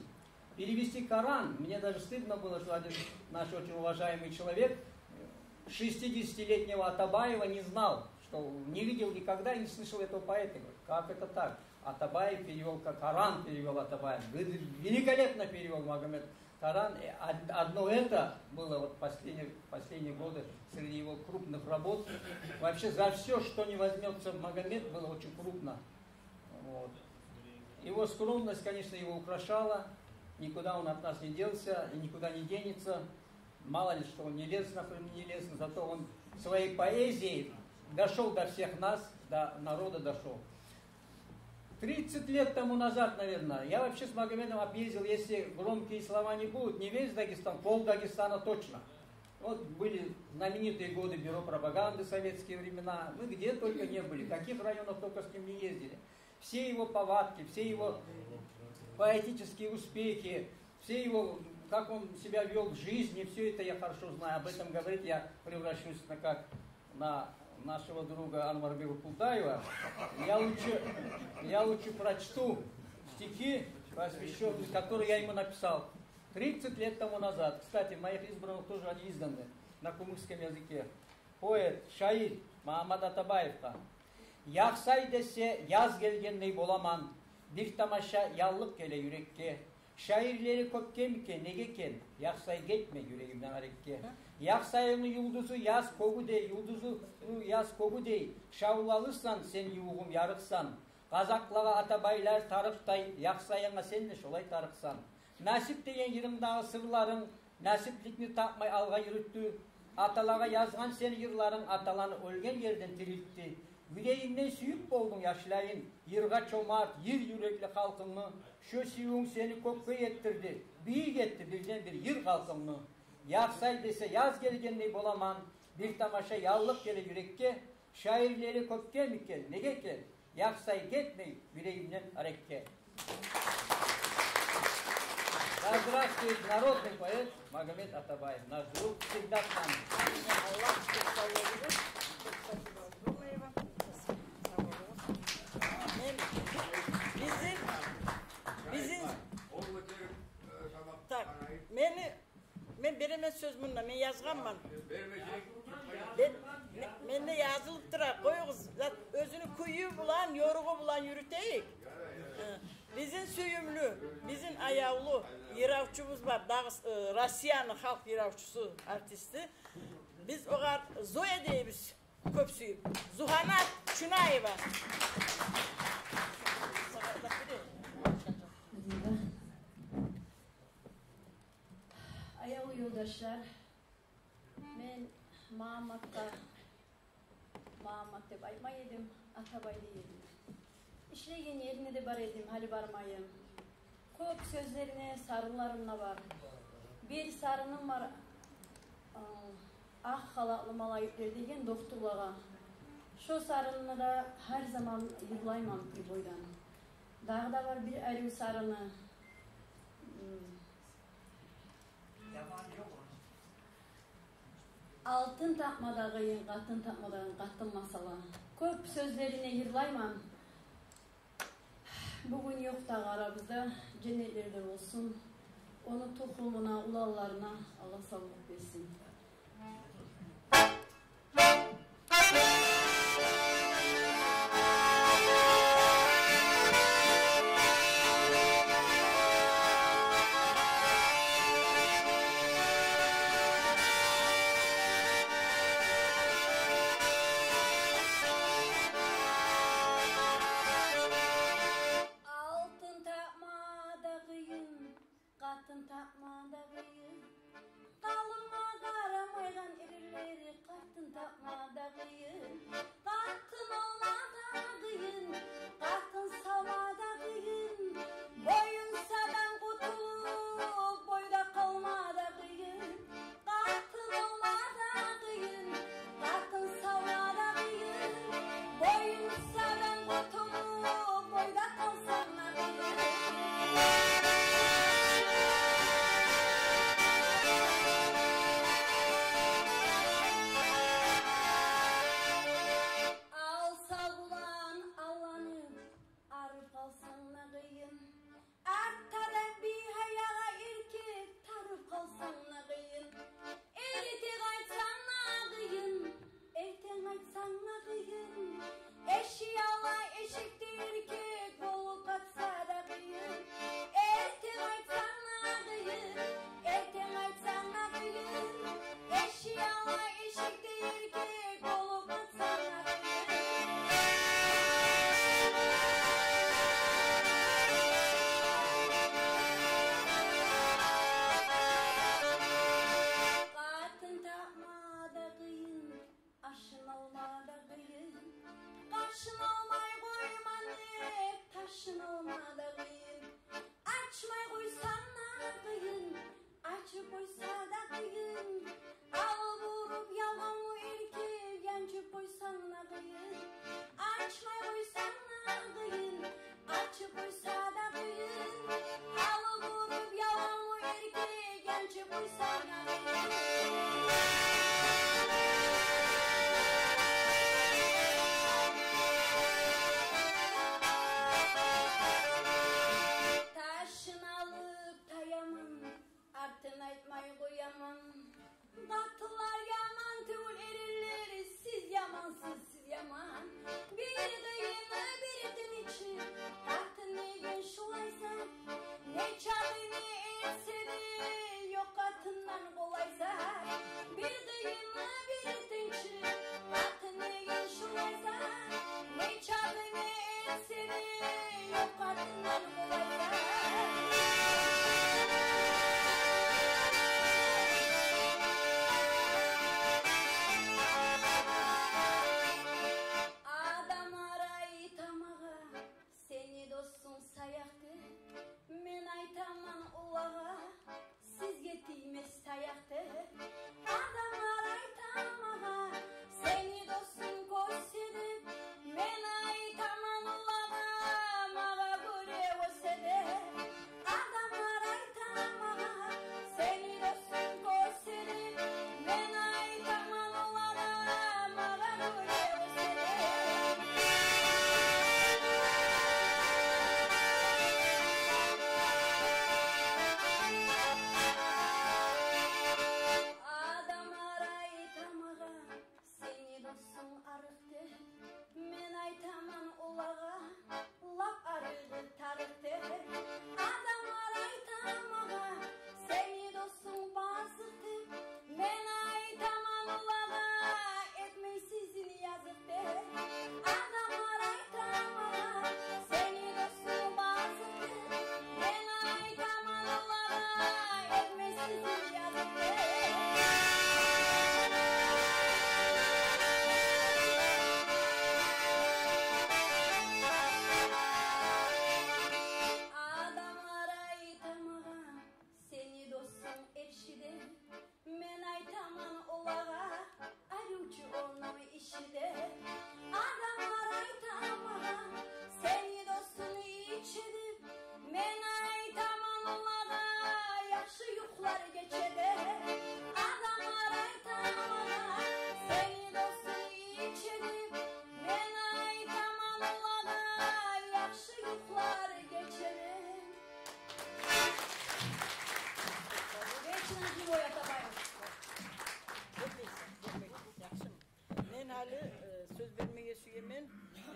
Перевести Коран. Мне даже стыдно было, что один наш очень уважаемый человек, э, шестидесятилетнего Атабаева не знал, что не видел никогда и не слышал этого поэта. Говорит: «Как это так? Атабаев перевёл, как Коран перевёл Атабаев». Говорит: «Великолепно перевёл Магомед Коран». И од-, одно это было вот последние, последние годы среди его крупных работ. Вообще за всё, что не возьмётся Магомед, было очень крупно. Вот. Его скромность, конечно, его украшала. Никуда он от нас не делся и никуда не денется. Мало ли, что он не лез, например, не лез, но зато он своей поэзией дошёл до всех нас, до народа дошёл. Тридцать лет тому назад, наверное, я вообще с Магомедом объездил, если громкие слова не будут, не весь Дагестан, пол Дагестана точно. Вот были знаменитые годы Бюро пропаганды, советские времена. Мы где только не были, в каких районах только с ним не ездили. Все его повадки, все его поэтические успехи, все его, как он себя вёл в жизни, всё это я хорошо знаю. Об этом говорить я превращусь на, как на нашего друга Анварбека Кулдаева. Я лучше, я лучше прочту стихи, посвящённые, которые я ему написал тридцать лет тому назад. Кстати, моих избранных тоже они изданы на кумыкском языке. Поэт, шаир Магьаммат Атабаевгъа. Яхсай десе, яз гелгендей боламан. Бир тамаша яллыкъ геле юрекге. Шаирлери кёпге микен, неге экен? Яхсай, гетме юрегимден арекге. Яхсайны юлдузу яз кёгюдей, юлдузу яз кёгюдей. Шавлалысан сен, ювугъум, ярыкъсан. Къазакълагъа Атабайлар тарыкъдай, Яхсайынга сен де шолай тарыкъсан. Насип деген йырынгдагъы сырларынг насипликни тапмай алгъа юрютдю. Аталагъа язгъан сен йырларынг аталаны оьлген ерден тирилтди. Юрегимден сююп болдунг, яшлайым, йыргъа чомарт, йыр юрекли халкъынгны. Шо сюювюнг сени кёкге етдирди, бийик этди бирден-бир йыр халкъынгны. Яхсай десе, яз гелгендей боламан. Бир тамаша яллыкъ геле юрекге. Шаирлери кёпге микен, неге экен? Яхсай, гетмей юрегимден арекге. Да здравствует народный поэт Магомед Атабаев, наш друг, всегда с нами. Аллагь сизге савлукъ берсин. Кёп спасибо, Абдуллаева. Сав болугъуз. Мен, бизин, бизин, так, мени Мен беремен сёз мунда, мен язгъанман. Бер, бер, бер. Мен, ме-, менде язылып тура, къоюгъуз. Зат, оьзюню кюю булан, ёругъу булан юрютейик. Гьы. Бизин сююмлю, бизин аявлу йыравчубуз бар, Дагъыс-, э, Россияны халкъ йыравчусу, артисти. Биз огъар Зоя дейбиз. Кёп сюйюп. Зугьанат Чунаева. Аявлу ёлдашлар, мен Магьамматгъа Магьаммат деп айтмай эдим, Атабай дей эдим. Ишлеген ерине де бар эдим, гьали бармайым. Кёп сёзлерине сарынларым да бар. Бир сарыным бар, а, «Акъ халатлы малайиклер» деген докторлагъа. Шо сарынны да гьар заман йырлайман прибойдан. Дагъы да бар бир арив сарыны. М. Алтын тапма да къыйын, къатын тапма да къыйын, къатын масала. Кёп сёзлерине йырлайман. Бугюн ёкъ дагъы арабызда, женнетлерде болсун. Ону тухумуна, уланларына Аллагь савлукъ берсин. Алтын тапма да къыйын, къатын тапма да къыйын. Къалынгъа къарамайгъан эрлери къатын тапма да къыйын.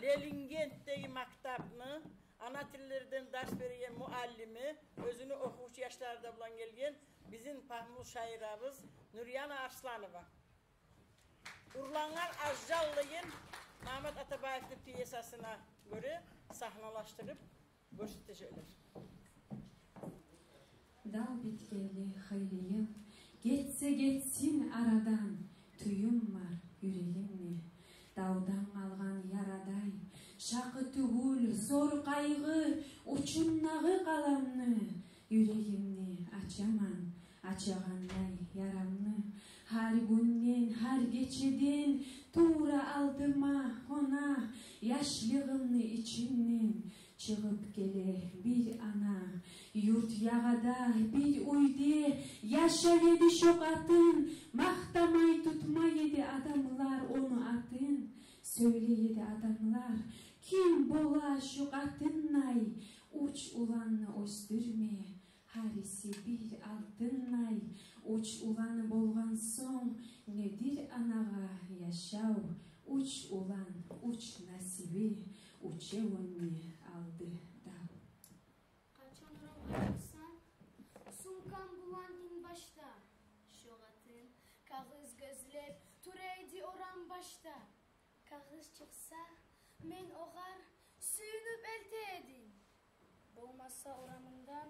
Ленингентдеги мактапны ана тиллерден дарс береген муаллими, оьзюню охувчу яшлары да булан гелген бизин пагьмулу шаирабыз Нурьяна Арсланова. «Урлангъан ажал» деген Магьаммат Атабаевни пьесасына гёре сагьналашдырып гёрсетежеклер. Дав битгенли хыйлы йыл, гетсе гетсин арадан, тююм бар юрегимни давдан къалгъан ярадай. Шакъы тюгюл зор къайгъы учундагъы къаламны, юрегимни ачаман ачагъандай ярамны. Гьар гюнден, гьар гечеден тувра алдыма къона, яшлыгъымны ичинден чыгъып геле бир ана. Юрт ягъада бир уьйде яшай эди шо къатын, макътамай, тутмай эди адамлар ону атын. Сёйлей эди адамлар: «Ким бола шо къатынлай уьч уланны оьсдюрме, гьариси бир алтынлай?» Уьч уланы болгъан сонг недир анагъа яшав? Уьч улан, уьч насиби, уьчевюн де алды дав. Къачан орамгъа чыкъсам, сумкам булан инбашда, шо къатын кагъыз гёзлеп тура эди орам башда. Кагъыз чыкъса, мен огъар сююнюп элте эдим. Болмаса, орамындан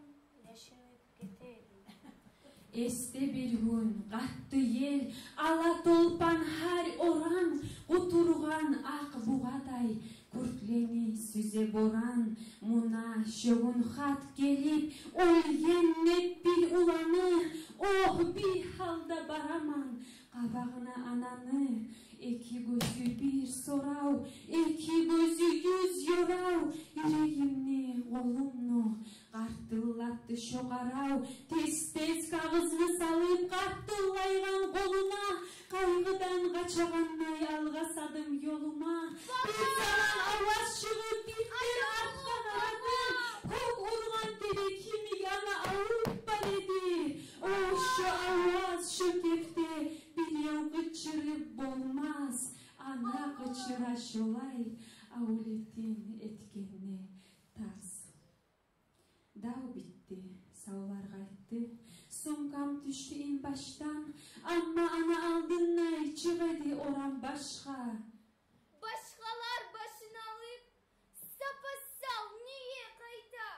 яшынып гете эдим. Эсде бир гюн: къатты ел, ала толпан, гьар орам къутургъан акъ бугъадай, кюртлени сюзе боран. Муна шо гюн хат гелип, оьлген деп бир уланы, огь, бир гьалда бараман къабагъына ананы. Эки гёзю бир сорав, эки гёзю юз ёрав, юрегимни, къолумну къартыллатды шо къарав. Тез-тез кагъызны салып къартыллайгъан къолуна, къайгъыдан къачагъандай алгъасадым ёлума. Бир заман аваз чыгъып, бир дер артгъа къарадым. Кёк ургъан терек йимик ана авуп бар эди. О, шо аваз, шо кепде бирев къычырып болмас. Ана къычыра шолай авлетин этгенде тарс. Дав битди, савлар къайтды. Сумкам тюшдю инбашдан, амма ана алдынлай чыгъа эди орам башгъа. Башгъалар башын алып, сапа-сав неге къайта?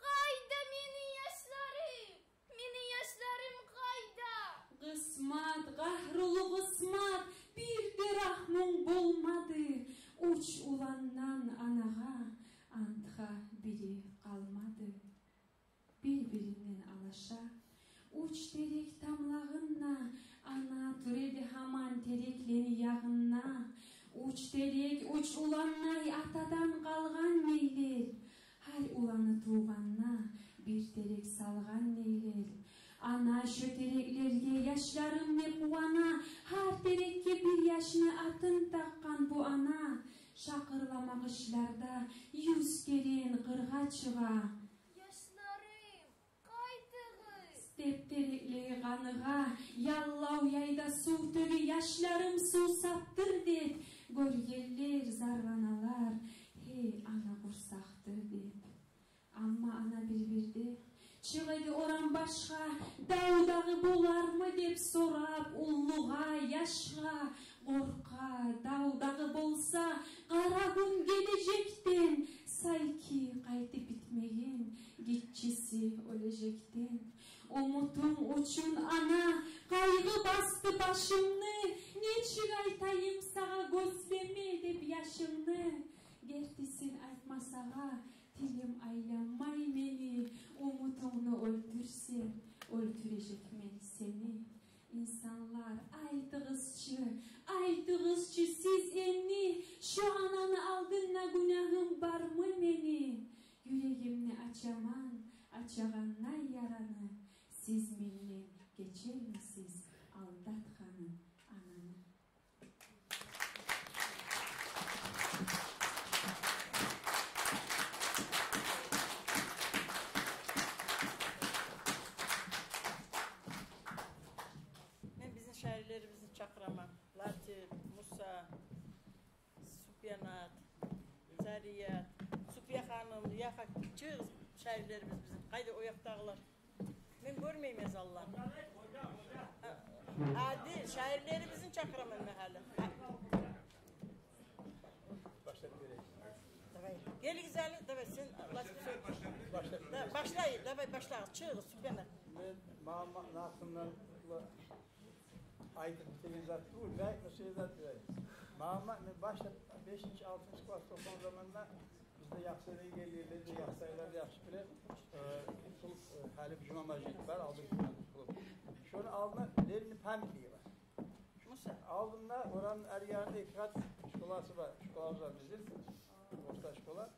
Къайда мени яшларым? Мени яшларым къайда? Къысмат, къагьрулу къысмат, бир де рагьмунг болмады. Уьч уландан анагъа антгъа бири къалмады. Бир-биринден алаша уьч терек тамлагъында, ана тура эди гьаман тереклени ягъында. Уьч терек, уьч уланлай атадан къалгъан нейлер. Гьар уланы тувгъанда бир терек салгъан нейлер. Ана шо тереклерге яшларым деп къувана, гьар терекге бир яшны атын такъгъан бу ана. Шакъырлама къышларда юз керен къыргъа чыгъа. Яшларым, къайтыгъыз! Деп тереклеге къаныгъа, яллав яйда сув тёге, яшларым, сув сапдыр деп. Гёргенлер зарланалар, гьей, ана къурсакъдыр деп. Амма ана бир-бирде чыгъа эди орам башгъа, дав дагъы болармы деп сорап, уллугъа, яшгъа къоркъа. Дав дагъы болса, къара гюн гележекден, сайки къайтып битмеген гиччиси оьлежекден. Умутум учун ана къайгъы басды башымны, нечик айтайым сагъа, гёзлеме деп яшымны. Гертисин айтма сагъа, тилим айланмай мени, умутунгну оьлтюрсем, оьлтюрежекмен сени. Инсанлар, айтыгъызчы, айтыгъызчы сиз энни, шо ананы алдында гюнагьым бармы мени? Юрегимни ачаман ачагъандай яраны, сиз менден гечермисиз алдатгъаным ананы? Мен бизин шаирлерибизни чакъыраман. Латип, Муса, Супьянат, Мария, Супия ханым, я хак, чыгъыгъыз, шаирлерибиз бизин. Къайда о якъдагъылар? Мен гёрмеймен залланы. Гьа, гьади, шаирлерибизни чакъыраман мен гьали. Гьа. Башлап берейик. Давай. Гелигиз гьали, давай, сен, Латип, сен. Башлап берейик. Да, башлай, давай, башлагъыз, чыгъыгъыз, Супия. Мен Магьамматны гьакъындан айтып битеген зат тюгюл, мен айтма сюеген зат тюгюл. Магьаммат, мен башлап бешинчи, алтынчы класс охугъан заманда бизде Яхсайдан гелгенлер де, яхсайлар да яхшы биле. Э, бу, э, гьали Жума межит бар, алда Жума клуб. Шону алдында Ленин памятниги бар. Муса. Алдында орамны ари янында эки къат школасы бар, школабыз бар бизин. Орта школа.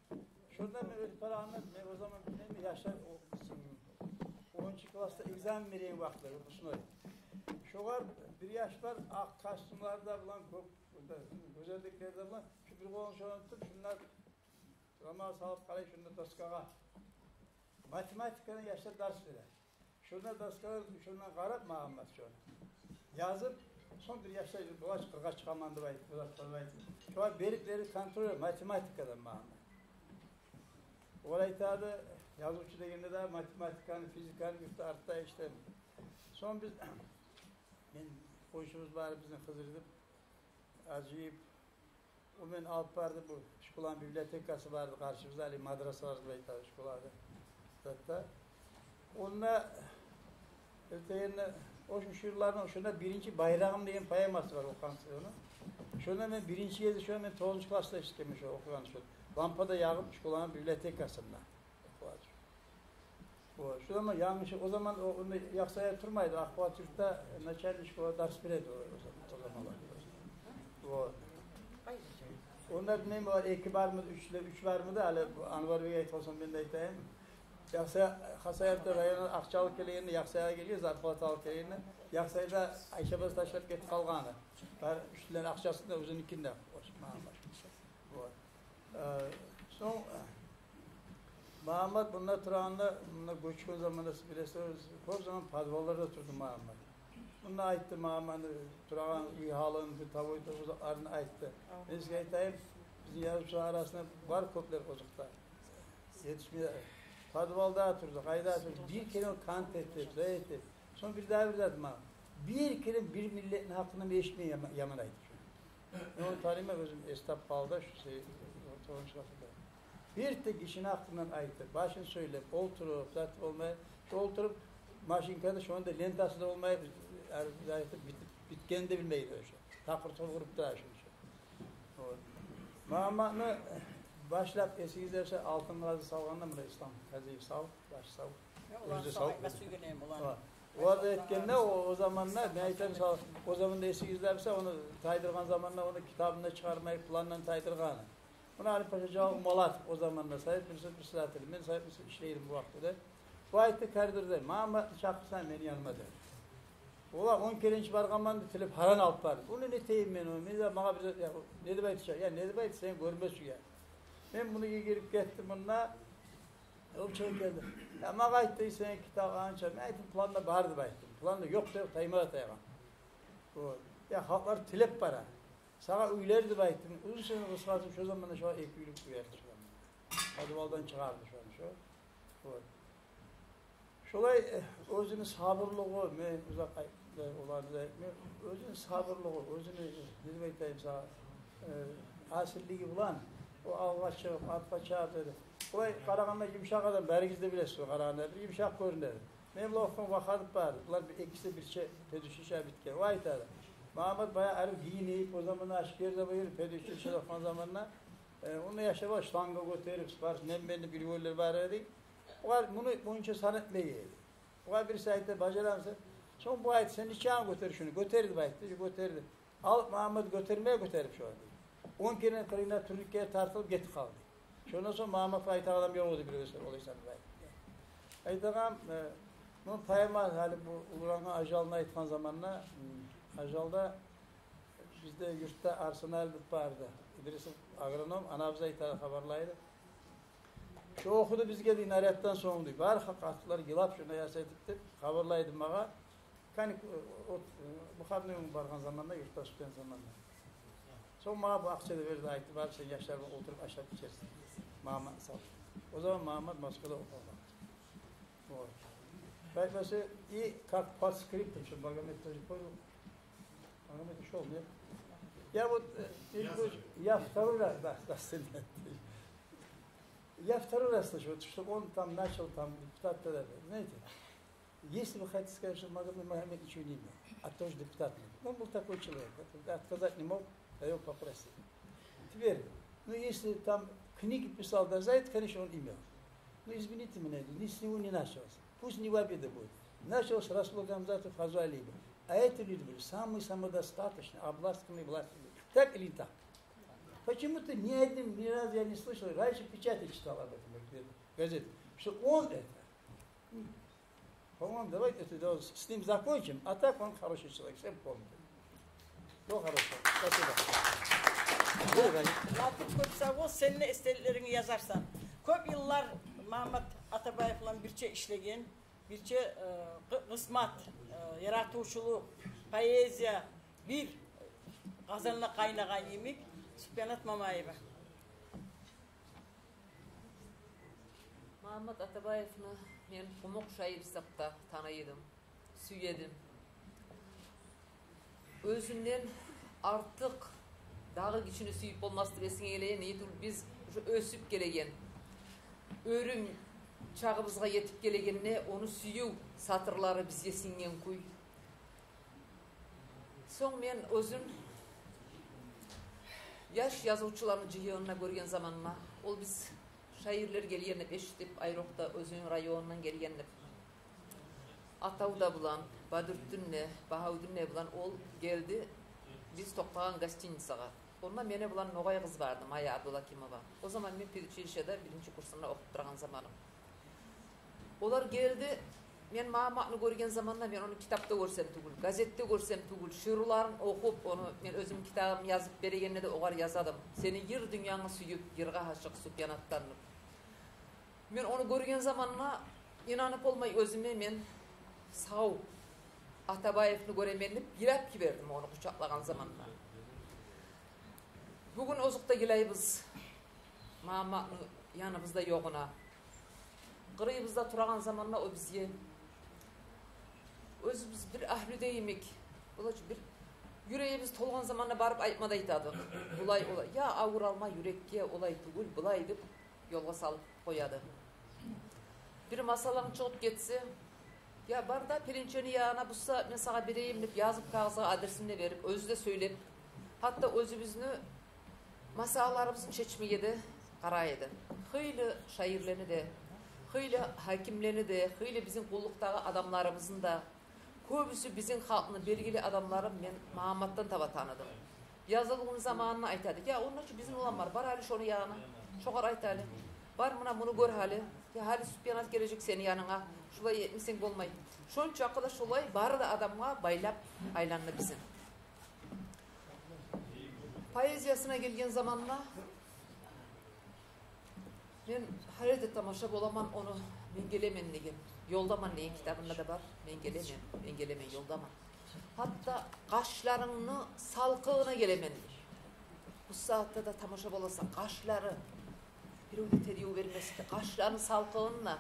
Шонда мен оьтюп барагъанда, мен о заман билмеймен, яшлар, о, онунчу класда экзамен береген вакътилер, выпускной. Шогъар бир яшлар акъ костюмлар да булан, гёк, гёзелликлер де булан, шу бир къолун шону тутуп, шунда рамагъа салып къарай, шунда доскагъа. Математикадан яшлар дарс бере. Шунда доскагъа, шундан къарап, Магьаммат шону язып, сонг бир яшлар, булай къыргъа чыгъаман деп айтып, булай къыргъа айтып. Шолай берип-берип контроль, математикадан Магьаммат. Олар айтады, язывчу дегенде де математиканы, физиканы юртда артда ишлей. Сонг биз, мен, къойшубуз бар бизин Хизир деп, Ажип, о мени алып барды, бу школаны библиотекасы барды къаршыбызда, гьали мадраса бар деп айтады школада. Затда. Онда эртегенде, о шу шиъруланы, шонда «Биринчи байрагъым» деген поэмасы бар, охугъансыз ону. Шонда мен биринчи гезик, шонда мен тогъузунчу класда эшитгенмен шо охугъанны, шо лампа да ягъып школаны библиотекасында. Охугъан. О, шу заман янгыш, о заман о, онда Яхсая турмайды, Акъбулат юртда начальный школа дарс береди о, о заман, о заманлар. О. Онда неме бар, эки бармы, уьч, уьч бармы да, гьали бу Анварбек айтып къойса, мен де айтайым. Яхсая, Хасавюртда райондан акъча алып гелегенде, Яхсаягъа гелген, зарплата алып гелегенде, Яхсайда Айшабаз ташлап гетип къалгъаны. Бар, уьч тюрлю акъчасын да оьзюнюкин де. О, Магьаммат. Вот. Э, сонг, э, Магьаммат мунда турагъанда, мунда гёчген заманда, сиз билесиз, кёп заман подвалларда турду Магьаммат. Мунда айтды Магьамматны турагъан уьй гьалын, бир тобой-тобой затларын айтды. Мен сизге айтайым, бизин язывчулар арасында бар кёплер озокъда. Етишмей, подвалда турду, къайда турду, бир керен о конт этип, зат этип. Сонг бирдагъы бир зат, ма, бир керен бир миллетни гьакъында мен эшитмеймен яман, яман айтып. Мен ону таныйман, оьзюм эс тапгъанлы да, шу се-, тогъузунчу класда. Бир де гишини гьакъындан айтып, башын сёйлеп, олтуруп, зат болмай, олтуруп, машинкада, шону да лентасы да болмай, айтып, битип, битгенин де билмейди оьзю. Такъыр-тукъыр уруп да шунча. Вот. Магьамматны башлап эсигизде буса, Алтын Къазы салгъанда, муна Ислам Къазиев сав, баш сав. Мен оланы оьзю сав, сав айтма сюйген эдим, оланы. Олар да этгенде, о, о заманда, мен айтайым, мисал, о заманда эсигизде буса, ону тайдыргъан заманда, ону китабын да чыгъармай, пландан тайдыргъаны. Муна Алиппаша Жамалат, о заманда Совет Министерствосу председатели, мен Совет Министерствосу ишлей эдим бу вакътиде. Бу айтды коридорда: «Магьамматны чакъырсана мени яныма», — деди. Олар он керен чи баргъанман деп тилеп, гьаран алып барды. Ону не этейим мен ону? Мен де, магъа бир, я, не деп айтса, я, не деп айтса, сен гёрмесенг, я. Мен муну йигирип гетдим мунда. Ол чыгъып гелди. «Я, магъа айтды, сени китап анча». Мен айтдым: «Планда бар», — деп айтдым. Планда ёкъ деп тайма да тайгъан. Вот. Я, халкълар тилеп бара. Сагъа уьйлер деп айтдым. Узун сёзню къысгъартып, шо заманда шогъар эки уьйлюк уьй берди шо заманда. Подвалдан чыгъарды шону шо. Вот. Шолай, э, оьзюню сабурлугъу, мен узакъ ай-, э, оланы да айтмайым, оьзюню сабурлугъу, оьзюню, э, не деп айтайым сагъа, э, асиллиги булан, о алгъа чыгъып, артгъа чабып эди. Олай къарагъанда юмшакъ адам, баригиз де билесиз, о къарагъанда бир юмшакъ гёрюне эди. Мен булан охугъан Вахадов бар, булар бир, экиси бирче педучилище битген. О айтады: «Магьаммат баягъы арив гийинип, о заманда ашкер де боюр, педучилищеде охугъан заманда, э, ону яшап, шланга гётерип, спортсмен, мени бир ёллар бар эди. Булар муну мунча сан этмей эди. Булар бириси айтды: бажарамысан?» Сонг бу айтды: «Сен нечакъы гётер шуну, гётер», — деп айтды, гётерди. Алып Магьаммат гётермей, гётерип шо, дей, он керен къырыйына турникге тартылып гетип къалды. Шондан сонг Магьамматгъа айтагъан адам ёкъ эди, бир эсе олай санап айтды. Айтагъан, э, бу поэма гьали бу уллуланы ажалын айтгъан заманда, м, ажалда бизде юртда Арсанали деп барды. Идрисов агроном, анабыз айтады, хабарлайды. Шо охуду бизге, дей, наряддан сонг, дей. Бары къатынлар йылап, шунда яс этип деп хабарлайды магъа. Каник-, о, о, выходной баргъан заманда, юртда студент заманда. Сонг магъа бу акъча да берди, айтды: «Бар, сен яшлар булан олтуруп ашап ичерсен». Магъа салды. О заман Магьаммат Москвада охуйгъан. Вот. Поэтому всё, и как подскриптум, чтоб Магомед тоже понял. Магомед ушёл, нет? Я вот, э, я второй раз, да, да, сын. Я второй раз слышу, вот, что он там начал, там, депутат, да, да, знаете. Если вы хотите сказать, что Магомед Магомед ничего не имел, а тоже депутат был. Он был такой человек, отказать не мог, я его попросил. Теперь, ну, если там книги писал, да, за это, конечно, он имел. Ну, извините меня, ни с него не началось. Пусть не в обиду будет. Началось Расул Гамзатов, Фазу Алиева. А эти люди были самые самодостаточные, обласканные властью. Так или не так? Почему-то ни один, ни разу я не слышал, раньше в печати читал об этом, где-то в газете, что он это. По-моему, давайте это дело с, с ним закончим, а так он хороший человек, всем помню. Ну, хорошо, спасибо. Латип, кёп сав бол, сен де эсделиклеринги язарсан. Кёп йыллар Магьаммат Атабаев булан бирче ишлеген, бирче, э, къы-, къысмат, э, яратывчулукъ, поэзия бир къазанда къайнагъан йимик. Супиянат Мамаева. Магьаммат Атабаевни мен къумукъ шаир гьисапда таный эдим, сюе эдим. Оьзюнден артыкъ дагъы гишини сююп болмас деп эсинге геле, неге тюгюл биз уже оьсюп гелеген, оьрюм чагъыбызгъа етип гелегенде ону сююв сатырлары бизге синген кюй. Сонг мен оьзюн яш язывчуланы жыйынында гёрген заманда, ол биз шаирлер гелген деп эшитип, айрокъда оьзюню районундан гелген деп, Атав да булан, Бадрутдин де, Багьавдин де булан ол гелди биз токътагъан гостиницагъа. Онда мени булан ногъай къыз барды, Майя Абдулгьакимова. О заман мен педучилищеде биринчи курсунда охуп турагъан заманым. Олар гелди. Мен Магьамматны гёрген заманда мен ону китапда гёрсем тюгюл, газетде гёрсем тюгюл, шиъруларын охуп, ону мен оьзюм китабым язып берегенде де огъар яза эдим. Сени йыр дюньянгны сююп, йыргъа гьашыкъ Супиянатдан деп. Мен ону гёрген заманда инанып болмай оьзюме, мен сав Атабаевни гёремен деп йылап йибердим ону къучакълагъан заманда. Бугюн озокъда йылайбыз Магьамматны яныбызда ёгъуна. Къырыйыбызда турагъан заманда о бизге, оьзюбюз бир агьлюде йимик, булай бир юрегибиз толгъан заманда барып айтма да айтадыкъ. Булай, олай, я авур алма юрекге, олай тюгюл, булай деп ёлгъа салып къояды. Бир масъаланг чыгъып гетсе, я бар да, пеленчени янына, буса мен сагъа берейим деп язып, кагъызгъа адресин де берип, оьзю де сёйлеп, гьатта оьзюбюзню масъалаларыбызны чечмеге де къарай эди. Хыйлы шаирлени де, хыйлы гьакимлени де, хыйлы бизин къуллукъдагъы адамларыбызны да, кёбюсю бизин халкъны белгили адамларын мен Магьамматдан таба таныдым. Язылгъан заманын айта эди: «Я, онда чы бизин улан бар, бар гьали шону янына, шогъар айт гьали. Бар, муна муну гёр гьали. Я, гьали Супиянат гележек сени янынга. Шулай этмесенг болмай». Шончакъы да шолай бары да адамгъа байлап айланды бизин. Поэзиясына гелген заманда, мен гьали де тамаша боламан ону «Мен гелемен» деген, «Ёлдаман» деген китабында да бар. «Мен гелемен, мен гелемен, ёлдаман. Гьатта къашларынгны салкъынына гелемен». Бу сагьатда да тамаша боласан, къашлары, бирев де тергев бермесин, къашларыны салкъынына,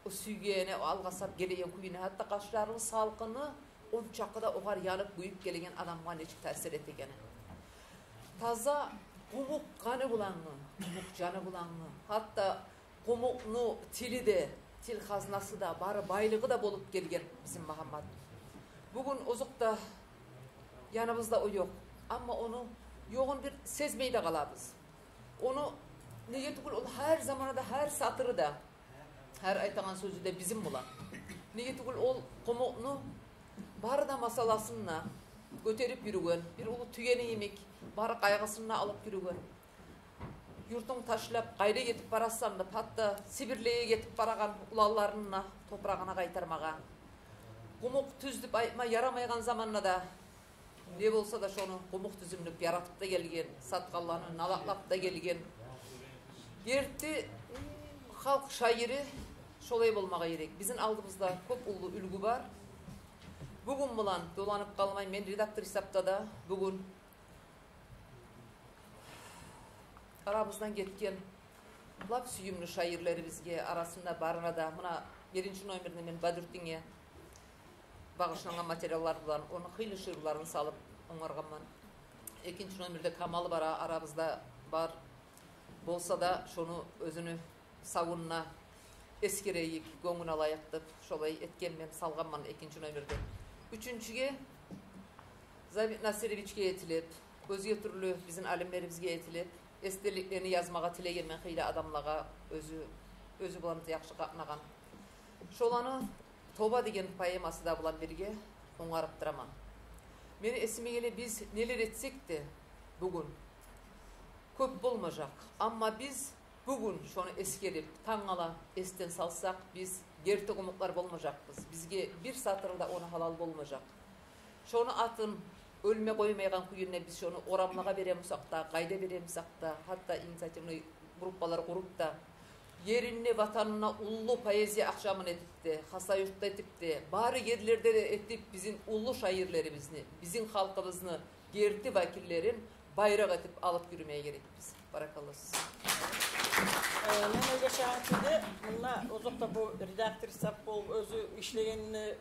о сюйгени, о алгъасап гелеген кюйюне, гьатта къашларыны салкъыны ончакъы да огъар янып, гюйюп гелеген адамгъа нечик таъсир этегени. Таза къумукъ къаны булангъы, къумукъ жаны булангъы, гьатта къумукъну тили де, тил хазнасы да, бары байлыгъы да болуп гелген бизин Магьаммат. Бугюн озокъда яныбызда о ёкъ. Амма ону ёгъун бир сезмей де къалабыз. Ону, неге тюгюл, ол гьар заманда да, гьар сатыры да, гьар айтагъан сёзю де бизин булан. Неге тюгюл, ол къумукъну бары да масъаласын да гётерип юрюген, бир уллу тюени йимик, бары къайгъысын да алып юрюген. Юртунг ташлап, къайда гетип барасан деп, гьатта Сибирлеге гетип барагъан уланларын да топурагъына къайтармагъа. Къумукъ тюз деп айтма ярамайгъан заманда да, не болса да шону къумукъ тюзюм деп яратып да гелген, сатгъанланы налакълап да гелген. Герти халкъ шаири шолай болмагъа герек. Бизин алдыбызда кёп уллу уьлгю бар. Бугюн булан доланып къалмай, мен редактор гьисапда да бугюн Арабыздан гетген лап сюйюмлю шаирлерибизге, арасында барына да, муна биринчи номерде мен Бадрутдинге багъышлангъан материаллар булан, ону хыйлы шиъруларын салып онгаргъанман. Экинчи номерде Камал бар, арабызда бар болса да, шону оьзюню савунда эсгерейик, гёнгюн алайыкъ деп, шолай этгенмен, салгъанман экинчи номерде. Уьчюнчюге Забит Насировичге этилип, оьзге тюрлю бизин алимлерибизге этилип, эсделиклени язмагъа тилегенмен хыйлы адамлагъа, оьзю, оьзю булан да яхшы къатнагъан. Шоланы «Тоба» деген поэмасы да булан бирге онгарып тураман. Мени эсиме геле, биз нелер этсек де бугюн, кёп болмажакъ. Амма биз бугюн шону эсгерип, тангала эсден салсакъ, биз герти къумукълар болмажакъбыз. Бизге бир сатыр да ону гьалал болмажакъ. Шону атын оьлме къоймайгъан кюйюнде биз шону орамлагъа бере бусакъ да, къайда бере бусакъ да, гьатта инициативный группалар къуруп да, еринде, ватанында уллу поэзия ахшамын этип де, Хасавюртда этип де, бары ерлерде де этип, бизин уллу шаирлерибизни, бизин халкъыбызны герти вакиллерин байракъ этип алып юрюмеге герекбиз. Баракалла сизге. Э, мен ойлашагъан кюйде, мунда озокъда бу редактор сап болуп оьзю ишлегенин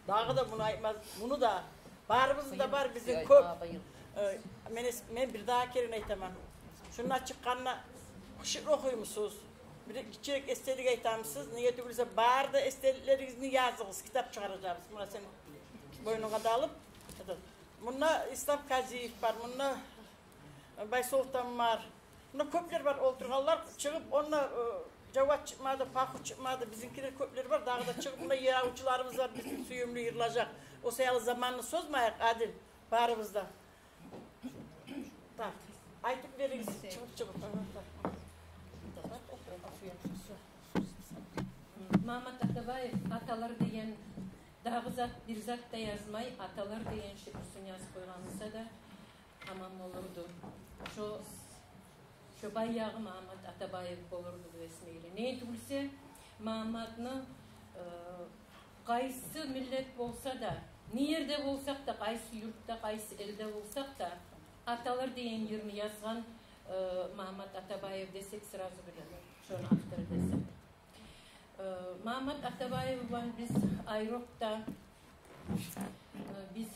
дагъы да муну айтмас, муну да, барыбызны да бар бизин кёп. Э, мен эс-, мен бир дагъы керен айтаман. Шунда чыкъгъанда шиъру охуймусуз? Бир гиччирек эсделик айтамысыз? Неге тюгюл эсе, бары да эсделиклеригизни языгъыз, китап чыгъаражакъбыз. Муна сен бойнунга да алып, это, мунда Ислам Казиев бар, мунда Байсолтан бар. Мунда кёплер бар олтургъанлар, чыгъып, онда, э, Жават чыкъмады, Паху чыкъмады, бизинкилер кёплер бар, дагъы да чыгъып, мунда язывчуларыбыз бар, бизин сюйюмлю йырлажакъ. О саялы заманны созмайыкъ, Адил, барыбыз да. Так, айтып беригиз, чыгъып, чыгъып. Магьаммат Атабаев «Аталар» деген дагъы зат, бир зат да язмай, «Аталар» деген шиърусун язып къойгъан буса да, тамам болурду. Шо, шо баягъы Магьаммат Атабаев болурду деп эсиме геле. Неге тюгюл эсе, Магьамматны, э, къайсы миллет болса да, не ерде болсакъ да, къайсы юртда, къайсы элде болсакъ да, «Аталар» деген йырны язгъан, э, Магьаммат Атабаев десек, сразу билелер шону автору десек. Э, Магьаммат Атабаев булан биз айрокъда, э, биз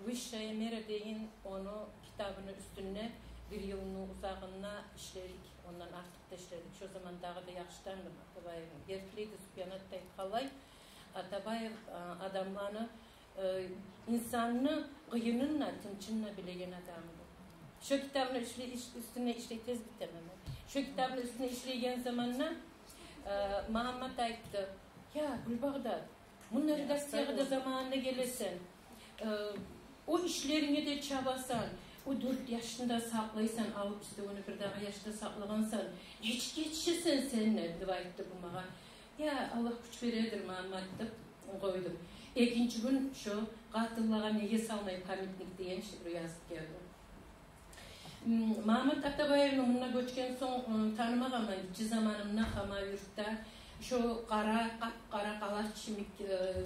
«Высшая мера» деген ону китабыны уьстюнде бир йылны узагъында ишледик, ондан артыкъ да ишледик. Шо заман дагъы да яхшы таныдым Атабаевни. Гертилей де, Супиянат да айтгъанлай, Атабаев, э, адамланы, э, инсанны къыйынын да, тынчын да билеген адам эди. Шо китабыны ишле-, иш-, уьстюнде ишлей, тез битемен. Шо китабыны уьстюнде ишлейген заманда, э, Магьаммат айтды: «Я, Гюлбагъдат, мунда редакциягъа да заманында гелесен. Э, о ишлеринге де чабасан, о дёрт яшны да сакълайсан, алып уьстевюне бир дагъы яшны да сакълагъансан. Нечик етишесен сен де?» — деп айтды бу магъа. «Я, Аллагь гюч бередир, Магьаммат», — деп къойдум. Экинчи гюн шо «Къатынлагъа неге салмай памятник» деген шиъру язып гелдим. М, Магьаммат Атабаевни мунда гёчген сонг, м, танымагъанман, гиччи заманымда Хамавюртда. Шо къара, къап-къара къалач йимик, э,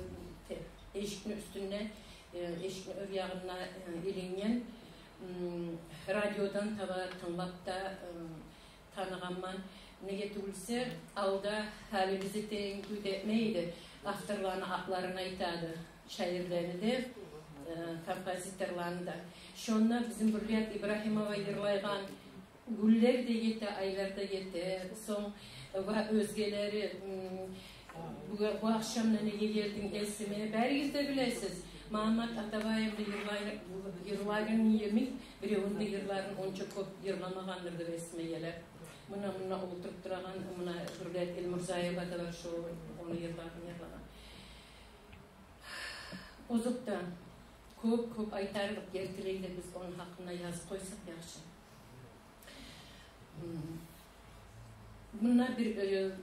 те-, эшикни уьстюнде, э, эшикни оьр ягъында, э, илинген, м, радиодан таба тынглап да, э, таныгъанман. Неге тюгюл эсе, алда гьалибиз этеген кюйде этмей эди, авторланы атларын айта эди, шаирлени де, э, композиторланы да. Шонда бизин Гюллият Ибрагьимова йырлайгъан «Гюнлер де гете, айлар да гете», сонг ва оьзгелери, м, «Бу, бу ахшам да неге гелдинг эсиме», баригиз де билесиз. Магьаммат Атабаевни йырлай-, йырлагъан йимик, биревню де йырларын онча кёп йырламагъандыр деп эсиме геле. Муна, муна олтуруп турагъан, муна Гюллият Элмурзаева да бар, шо ону йырларын йырлагъан. Озокъда, кёп-кёп айтарлыкъ, гертилей де биз ону гьакъында язып къойсакъ яхшы. М, мунда бир, э,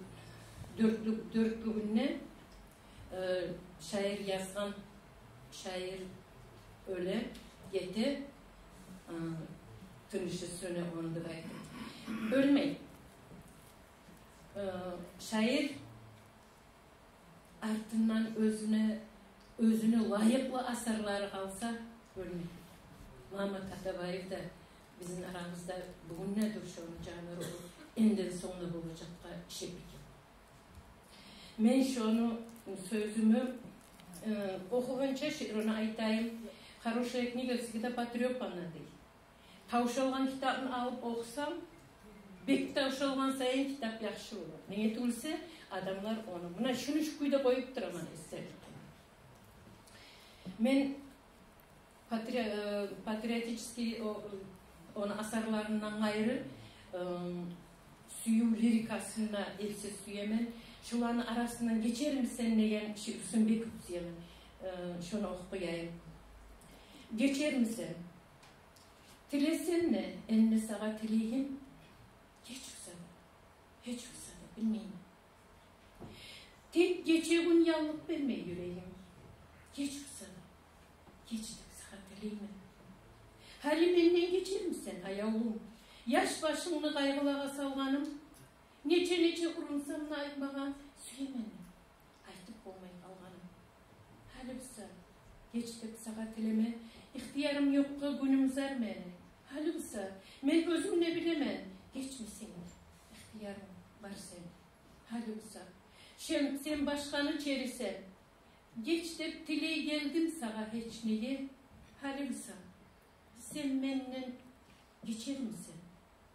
дёртлюк, дёртлюгюнде, э, шаир язгъан, шаир оьле, гете, э, тынышы сёне ону деп айтып. Оьлмей. Э, шаир артындан оьзюне, оьзюне лайыкълы асарлары къалса, оьлмей. Магьаммат Атабаев да Бизин арабызда бугюн недир шону жанры, энниден сонг да болажакъгъа шек экен. Мен шону сёзюмню, э, охугъанча шиърун айтайым. «Хорошая книга всегда потрёпана», — дей. Тавшалгъан китапны алып охусанг, бек тавшалгъан сайын китап яхшы болур. Неге тюгюл эсе, адамлар ону, муна шуну шу кюйде къоюп тураман эсерликге. Мен патри-, э, патриотический, о, ону асарларындан къайры, э, сююв лирикасын да эсе сюемен. Шуланы арасындан «Гечермисен» деген шиърусун бек сюемен. Э, шону охуп къояйым. «Гечермисен? Тилесенг де, энни сагъа тилейим, геч буса да, геч буса да, билмеймен. Тек гече-гюн яллыкъ бермей юрегим, геч буса да, геч деп сагъа тилеймен. Гьали менден гечермисен, аявлум, яш башынгны къайгъылагъа салгъаным? Нече-нече урунсам да, айтмагъа сюемен деп айтып болмай къалгъаным. Гьали буса, геч деп сагъа тилеме ихтиярым ёкъгъа гюнюм зар мени. Гьали буса, мен оьзюм де билемен, гечмесенг де ихтиярынг бар сени. Гьали буса, шем, сен башгъаны чери сен. Геч деп тилей гелдим сагъа гьеч неге. Гьали буса, сен менден гечермисен,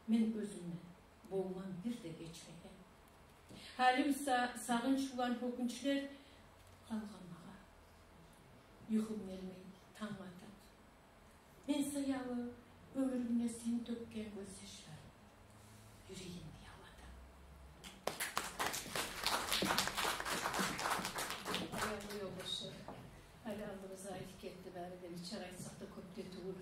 мен оьзюмден болман бир де гечмеген? Гьали буса, сагъынч булан гьёкюнчлер къалгъан магъа. Юхум гелмей танг ата. Мен саялы оьмюрюмде сен тёкген гёзьяшлар юрегимни ялата. Аявлу ёлдашлар, гьали алдыбызгъа айтып гетди бары да, нечакъы айтсакъ да, кёп де тюгюл.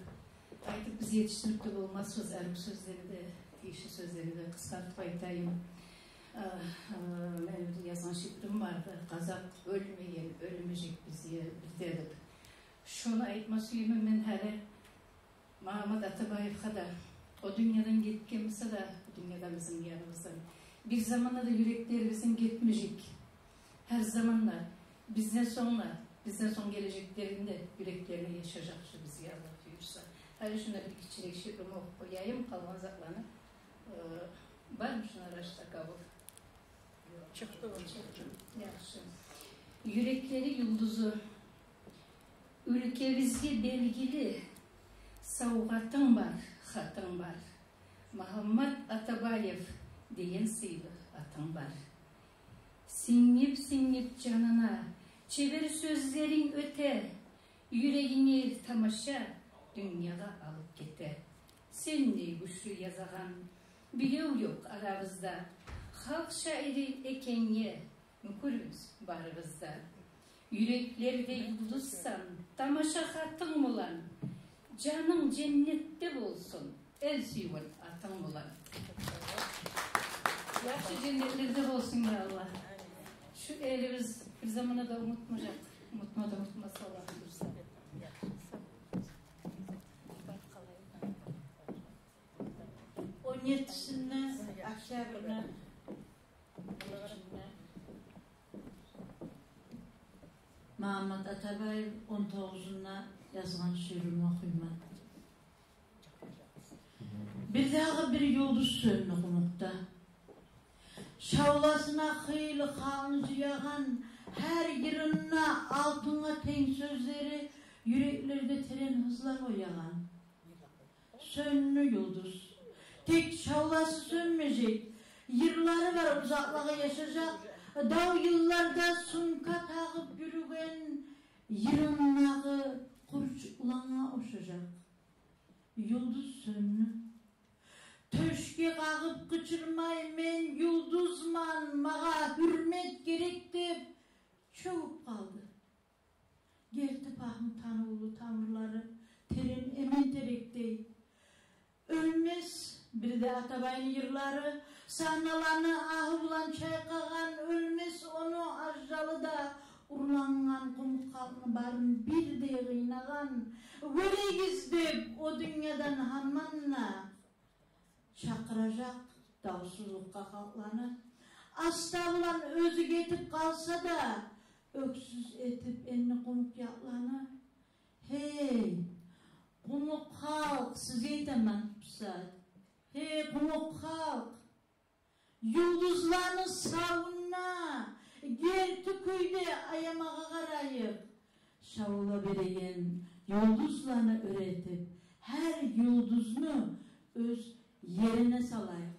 Айтып биз етишдирип де болмасбыз, арив сёзлени де, тийишли сёзлени де. Къысгъартып айтайым. А, а, мен бир язгъан шиърум барды. Къазакъ оьлмеген, оьлмежек бизге бир де деп. Шону айтма сюемен мен гьали Магьаммат Атабаевгъа да. О дюньядан гетген буса да, бу дюньядан, бизин яныбыздан, бир заманда да юреклерибизден гетмежек. Гьар заманда бизден сонг да, бизден сонг гележеклерин де юреклеринде яшажакъ шу бизге, Аллагь буюрса. Гьали шунда бир гиччирек шиърумну охуп къояйым, къалгъан затланы, э, бармы шунда рашта кабур? Чыкъды. Яхшы. Юреклени юлдузу. Уьлкебизге белгили савгъатынг бар, хатынг бар. Магьаммат Атабаев деген сыйлы атынг бар. Сингип-сингип жанына чебер сёзлеринг оьте, юрегинги тамаша дюньягъа алып гете. Сендей гючлю язагъан бирев ёкъ арабызда. Халкъ шаири экенге мюкюрбюз барыбыз да. Юреклерде юлдузсан, тамаша хатынг булан. Жанынг женнетде болсун, эл сюйген атынг булан. Яхшы женнетлерде болсун, я Аллагь. Шу элибиз бир заманда да унутмажакъ. Унутма да унутмас, Аллагь буюрса. Он еттисинде октябрны Магьаммат Атабаев он тогъузунда язгъан шиърун охуйман. Бирдагъы бир юлдуз сёндю къумукъда. Шавласына хыйлы халкъны жыягъан, гьар йырында алтынгъа тенг сёзлери юреклерде терен гьызлар оягъан. Сёндю юлдуз. Тек шавласы сёнмежек. Йырлары бар, узакълагъа яшажакъ. Дав йылларда сумка тагъып юрюген, йырындагъы къурч улангъа ошажакъ. Юлдуз сёндю. Тёшге къагъып къычырмай, мен юлдузман, магъа гьюрмет герек деп чёгюп къалды. Герти пагьму танывлу тамурлары терен эмен терекдей. Оьлмес бир де Атабайны йырлары, сагьналаны агьы булан чайкъагъан, оьлмес ону ажалы да, урлангъан къумукъ халкъны барын бирдей къыйнагъан. Гёрегиз деп о дюньядан гьаман да чакъыражакъ давсузлукъгъа халкъланы. Аста булан оьзю гетип къалса да, оьксюз этип энни къумукъ ятланы. Гьей, Къумукъ халкъ, сизге айтаман бу сагьат. Гьей, къумукъ халкъ! Юлдузланы савуна, герти кюйде аямагъа къарайыкъ. Шавла береген юлдузланы оьр этип, гьар юлдузну оьз ерине салайыкъ.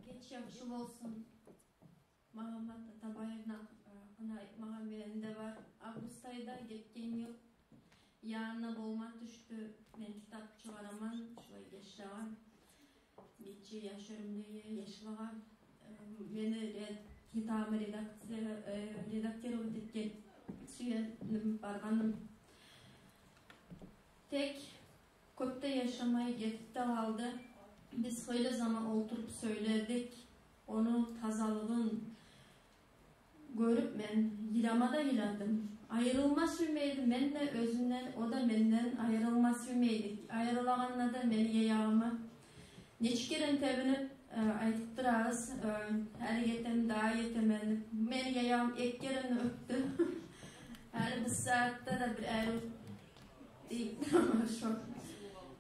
Геч яхшы болсун. Магьаммат Атабаевни гьакъына айтмагъа менде бар. Август айда гетген йыл янына болма тюшдю. Мен китап чыгъараман, шулай геч дагъы. Гиччи яш оьрюмдеги яшлагъа, э, мени ред-, китабымны редакция-, э, редактировать этген сюегеним, баргъаным. Тек кёп де яшамай гетип де къалды. Биз хыйлы заман олтуруп сёйледик. Ону тазалыгъын гёрюп мен йылама да йыладым. Айрылма сюймейди мен де оьзюнден, о да менден айрылма сюймейди. Айрылагъанда да мени яягъымны нече керен тебинип, э, айтып турабыз, э, гьали гетемен, дагъы гетемен деп. Мени яягъым эки керен оьпдю. Гьали бу сагьатда да бир айры Шо.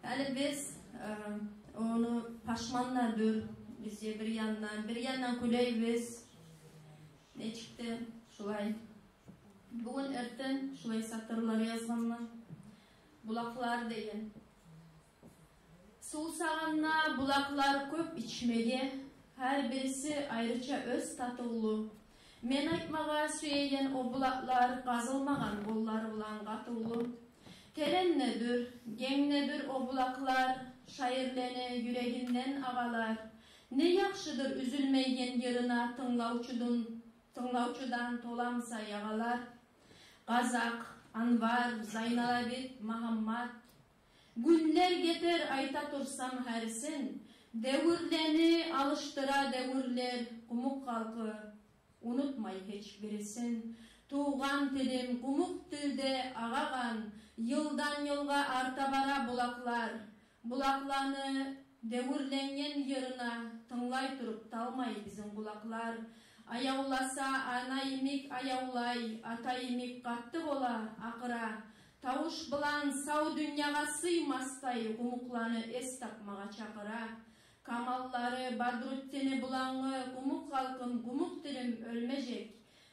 Гьали биз, э, ону пашман да дюр, биз де бир яндан, бир яндан кюлейбиз. Нечик де шулай. Бугюн эртен шулай сатырлар язгъанман. Булакълар деген. Сувсагъанда булакълар кёп ичмеге, гьар бириси айрыча оьз татывлу. Мен айтмагъа сюеген о булакълар къазылмагъан къоллар булан къатывлу. Терен де дюр, генг де дюр о булакълар, шаирлени юрегинден агъалар. Не яхшыдыр уьзюлмейген йырына тынглавчудан, тынглавчудан толам са ягъалар. Къазакъ, Анвар, Зайналабит, Магьаммат. Гюнлер гетер айта турсам гьарисин, девюрлени алышдыра девюрлер, къумукъ халкъы унутмай гьеч бирисин. Тувгъан тилим къумукъ тилде агъагъан, йылдан йылгъа арта бара булакълар. Булакъланы девюрленген йырына тынглай туруп талмай бизин къулакълар. Аявласа ана йимик аявлай, ата йимик къатты бола акъыра. Тавуш булан сав дюньягъа сыймасдай къумукъланы эс тапмагъа чакъыра. Камаллары Бадрутдини булангъы къумукъ халкъым, къумукъ тилим оьлмежек.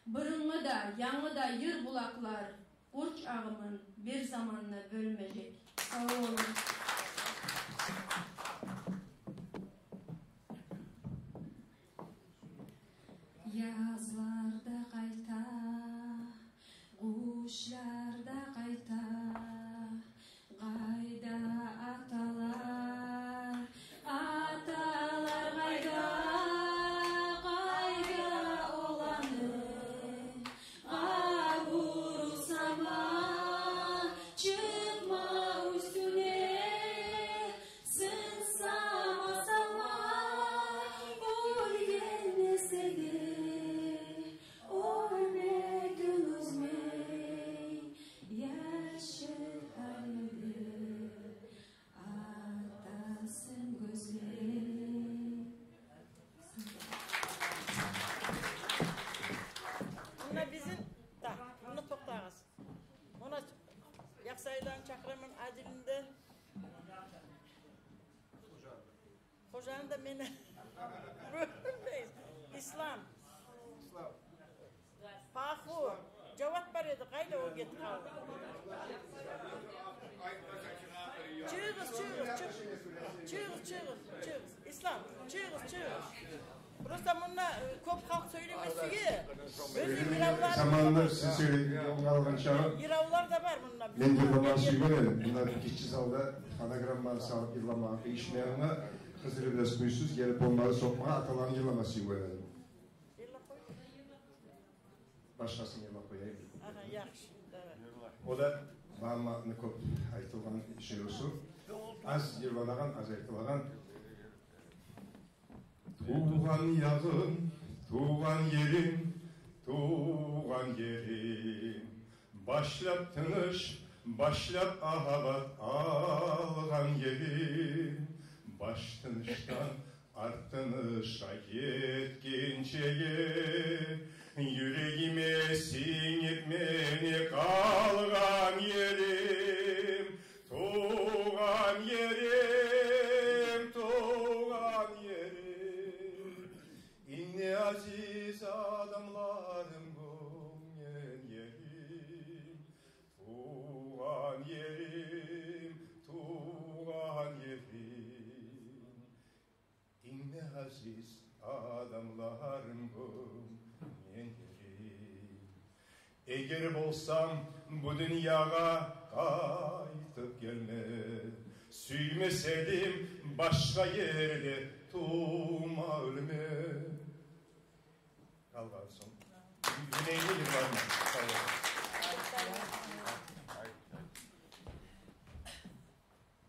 Бырынгъы да, янгы да йыр булакълар къурч агъымын бир заманда бёлмежек. Сав болугъуз. Язлар да къайта, къушлар да къайта. Къайда аталар, аталар къайда, къайда оланы? Къабуру сама, чыкъма уьстюне, сынсама сама, оьлген эсе де, оьлмеге оьзмей, яшыл гьалиде атасын гёзлей. Муна бизин, да, муна токътагъыз. Муна Якъсайланы чакъыраман, Адилни де. Хожаны да мени. Ислам. Паху. Жавап бар эди, къайда о гетип къалды? Чыгъыгъыз, чыгъыгъыз, чыгъыгъыз. Чыгъыгъыз, чыгъыгъыз, чыгъыгъыз. Ислам, чыгъыгъыз, чыгъыгъыз. Просто мунда, э, кёп халкъ сёйлеме сюе. Оьзю йыравлар. Заманында сиз сёйлеген, ону алгъанча. Йыравлар да бар мунда. Мен де болмас сюйген эдим. Мунда гиччи залда фонограмманы салып йырламагъа, эшитмегенге, Хизри де сюйсюз гелип болмады сокъмагъа, аталаны йырлама сюйген эдим. Башгъасын йырлап къояйым. Агьа, яхшы, давай. О да бармакъны кёп айтылгъан шиърусу. Аз йырланагъан, аз айтылагъан. Тувгъан ягъым, тувгъан ерим, тувгъан ерим. Башлап тыныш, башлап агьабат алгъан ерим. Баш тынышдан арт тынышгъа етгинчеге, Юрегиме сингип мени къалгъан ерим, тувгъан ерим, тувгъан ерим. Инг де азиз адамларым, гёнген ерим, тувгъан ерим, тувгъан ерим. Инг де азиз адамларым, гёнген ерим. Эгер болсам бу дюньягъа къайтып гелме, сюймес эдим башгъа ерде тувма, оьлме. Къалгъан сонг. Юрегиме гирген.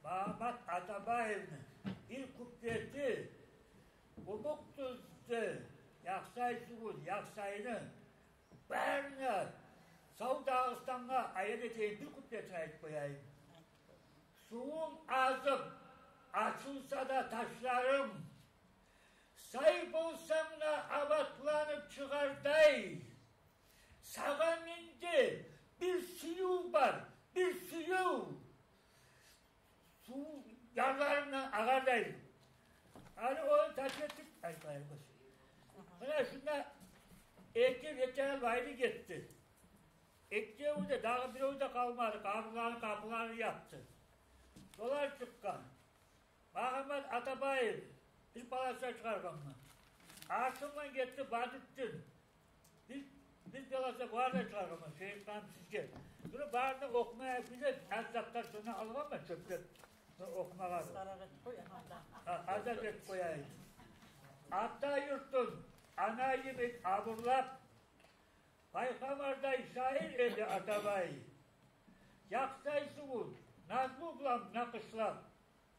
Магьаммат Атабаевни бир куплети къумукъ тюзде Яхсай сугъул, Яхсайны барына, сав Дагъыстангъа аян этейим, бир куплетин айтып къояйым. Сувунг азып ачылса да ташларым, сай болсанг да абатланып чыгъардай. Сагъа менде бир сююв бар, бир сююв. Сув ярларындан агъардай. Гьали ону ташытып айтайым. Муна шунда эки ветеран байры гетди. Экевю де, дагъы биревю де къалмады, къабурланы къапуларын япды. Шолар чыкъгъан. Магьаммат Атабаев бир полоса чыгъаргъанман. Артындан гетди Бадрутдин. Бир, бир полоса бары да чыгъаргъанман, Шейхмамет сизге. Буну барын да охумай билип, аз затлар шондан алгъанман чёплеп. Шону охумагъа. Къысгъаракъ этип къой, агьа. Гьа, азат этип къояйым. Ата юртун ана йимик абурлап, пайхаммардай шаир эди Атабай. Яхсай сугъул назму булан накъышлап,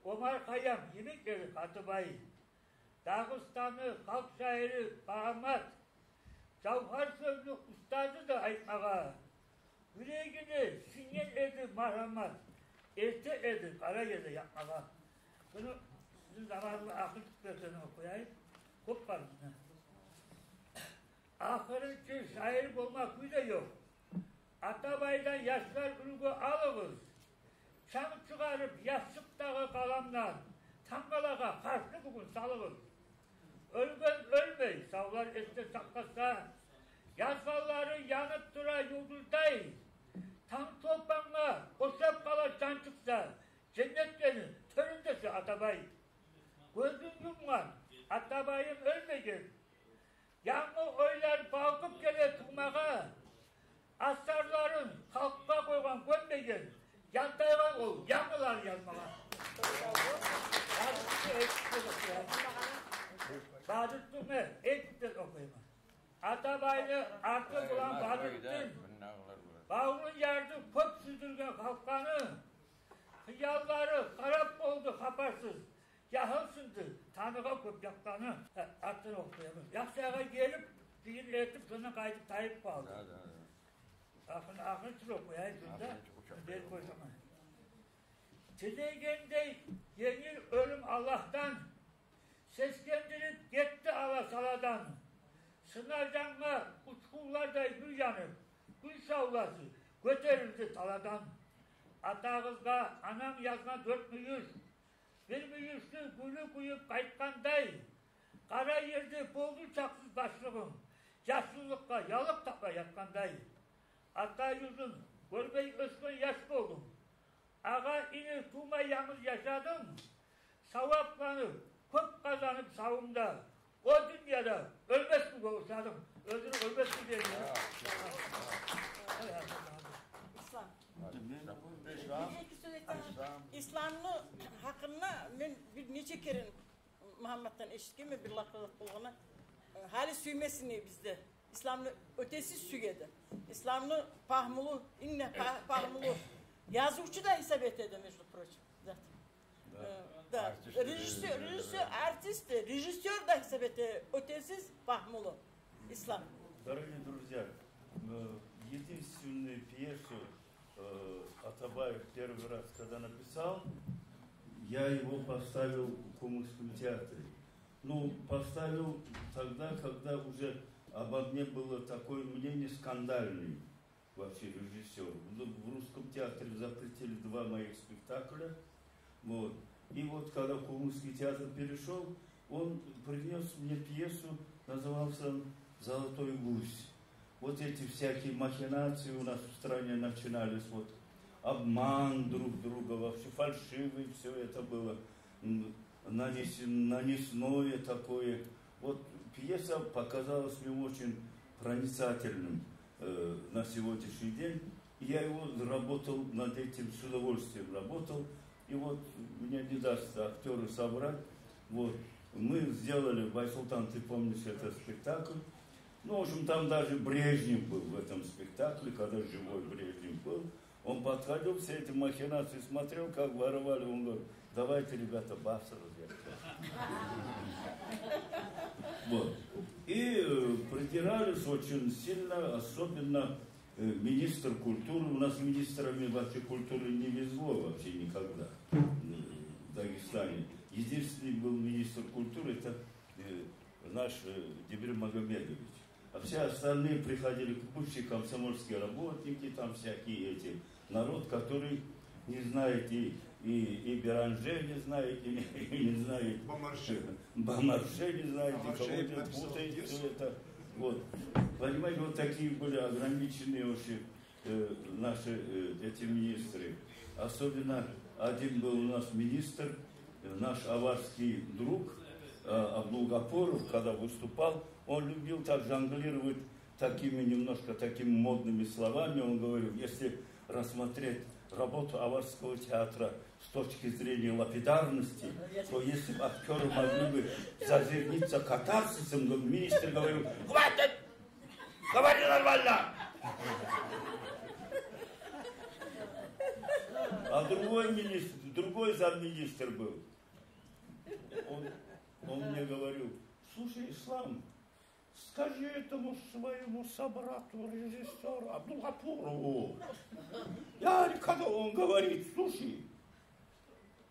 Омар Хайям йимик эди Къатыбай. Дагъыстанны халкъ шаири Магьаммат, жавгьар сёзню устазы да айтмагъа. Юрегине сингген эди маргьамат, эрте эди къара геле якъмагъа. Буну сизин заманны ахыр куплетин охуяйым. Кёп бар бизде. Ахырынчы шаир болма кюй де ёкъ. Атабайдан, яшлар, уьлгю алыгъыз. Чанг чыгъарып ясчыкъдагъы къаламдан, тангалагъа харпны бугюн салыгъыз. Оьлген оьлмей, савлар эсде сакъласа, язгъанлары янып тура юлдуздай. Танг чолпангъа ошап къала жан чыкъса, женнетлени тёрюнде шу Атабай. Гёзюн юмгъан Атабайым оьлмеген, янгы ойлар балкъып геле тувмагъа. Асарларын халкъгъа къойгъан, гёнмеген, янтайгъан ол янгылар язмагъа. Бадрутдинге эки куплет охуйман. Атабайны арты булан Бадрутдин баврун ярды кёп сюйдюрген халкъланы. Хыяллары харап болду хабарсыз, ягьыл сынды таныгъа кёп якъланы. Э, артын охуйман. Яхсайгъа гелип, жыйын этип, шондан къайтып тайып къалды. Да, да, да. Ахырын, ахырын чыгъып къояйым шунда. Ахырын чыгъып къояйым. Берип къойсам. Тилегендей енгил оьлюм Аллагьдан, сескендирип гетди ала-саладан. Сынажангъа учгъунлардай нюр янып, гюн шавласы гётерилди таладан. Атагъызгъа анам язгъан дёрт мюйюш, бир мюйюшню гюлю кюйюп къайтгъандай. Къара ерде болду чакъсыз башлыгъым, яшлылыкъгъа ялыкъ тапма ятгъандай. Ата юзюн гёрмей оьсген яш болдум. Агъа-ини тувмай янгыз яшадым. Савапланы кёп къазанып савумда, о дюньяда оьлмесге ушадым. Оьзюню оьлмесге деген. Ислам. Ислам. Бир эки сёз айтайым. Ислам. Исламны гьакъында мен бир нече керен Магьамматдан эшитгенмен, бир лакъылыкъ болгъаны, э, гьали сюймесин бизде. Исламны оьтесиз сюеди. Исламны пагьмулу, инг де па-, пагьмулу язывчу да гьисап этеди, между прочим. Зат. Да. Э, да. Артист, режиссёр, э, режиссёр, артист, режиссёр да гьисап эте, оьтесиз пагьмулу Ислам. Дорогие друзья, э, единственную пьесу э, Атабаев первый раз, когда написал, я его поставил в Кумыкском театре. Ну, поставил тогда, когда уже Обо мне было такое мнение скандальное, вообще режиссёр. В, в Русском театре запретили два моих спектакля. Вот. И вот когда в Кумыкский театр перешёл, он принёс мне пьесу, назывался он «Золотой гусь». Вот эти всякие махинации у нас в стране начинались, вот обман друг друга, вообще фальшивый всё это было, м, нанес-, нанесное такое. Вот пьеса показалась мне очень проницательным, э, на сегодняшний день. И я его работал над этим, с удовольствием работал. И вот мне не даст актёры соврать. Вот. Мы сделали, Байсултан, ты помнишь этот спектакль? Ну, в общем, там даже Брежнев был в этом спектакле, когда живой Брежнев был. Он подходил, все эти махинации смотрел, как воровали. Он говорит: «Давайте, ребята, бафсы развертывать». Вот. И, э, придирались очень сильно, особенно, э, министр культуры. У нас министрами вообще культуры не везло вообще никогда, э, в Дагестане. Единственный был министр культуры, это, э, наш, э, Дибир Магомедович. А все остальные приходили, бывшие комсомольские работники, там всякие эти, народ, который не знает и, и, и Беранже не знает, и, и не знает Бомарже. Бомарже не знает, Бомарже никого не путает, всё это. Вот. Понимаете, вот такие были ограниченные вообще, э, наши, э, эти министры. Особенно один был у нас министр, э, наш аварский друг, э, Абдулгапуров, когда выступал, он любил так жонглировать такими немножко такими модными словами. Он говорил: «Если рассмотреть работу аварского театра с точки зрения лапидарности, то если бы актёры могли бы зазерниться катарсисом», говорит, министр говорил: «Хватит! Говори нормально!» А другой министр, другой замминистр был. Он, он мне говорил: «Слушай, Ислам, скажи этому своему собрату, режиссёру Абдулгапурову, я, когда он говорит, слушай,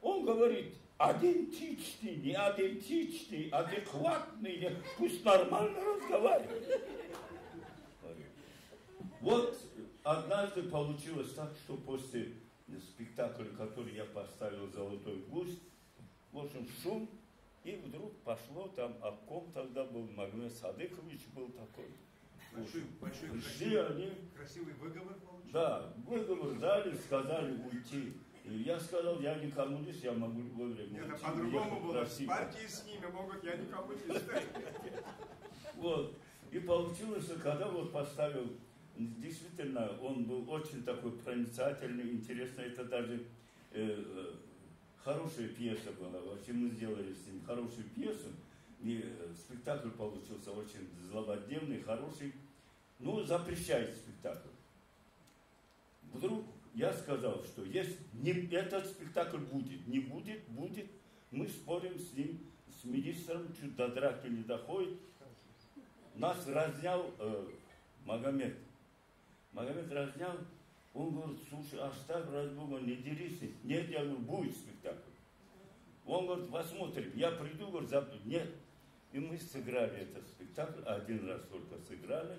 он говорит, идентичный, не идентичный, адекватный, не, пусть нормально разговаривает». Вот однажды получилось так, что после спектакля, который я поставил, «Золотой гусь», в общем, шум, и вдруг пошло там, обком тогда был, Магомед Садыкович был такой. Большой, большой, пришли красивый, они, красивый выговор получил. Да, выговор дали, сказали уйти. И я сказал: «Я не коммунист, я могу в любое время уйти». Нет, а по-другому было. Красиво. С партией с ними могут, я не коммунист. Вот. И получилось, что когда вот поставил, действительно, он был очень такой проницательный, интересный, это даже, э, э, хорошая пьеса была. Вообще мы сделали с ним хорошую пьесу. И, э, спектакль получился очень злободневный, хороший. Ну, запрещает спектакль. Вдруг я сказал, что если не, этот спектакль будет, не будет, будет. Мы спорим с ним, с министром, чуть до драки не доходит. Нас разнял, э, Магомед. Магомед разнял, он говорит: «Слушай, оставь, ради Бога, не дерись». Нет, я говорю, будет спектакль. Он говорит: «Посмотрим, я приду», говорит, «завтра». Нет. И мы сыграли этот спектакль, один раз только сыграли.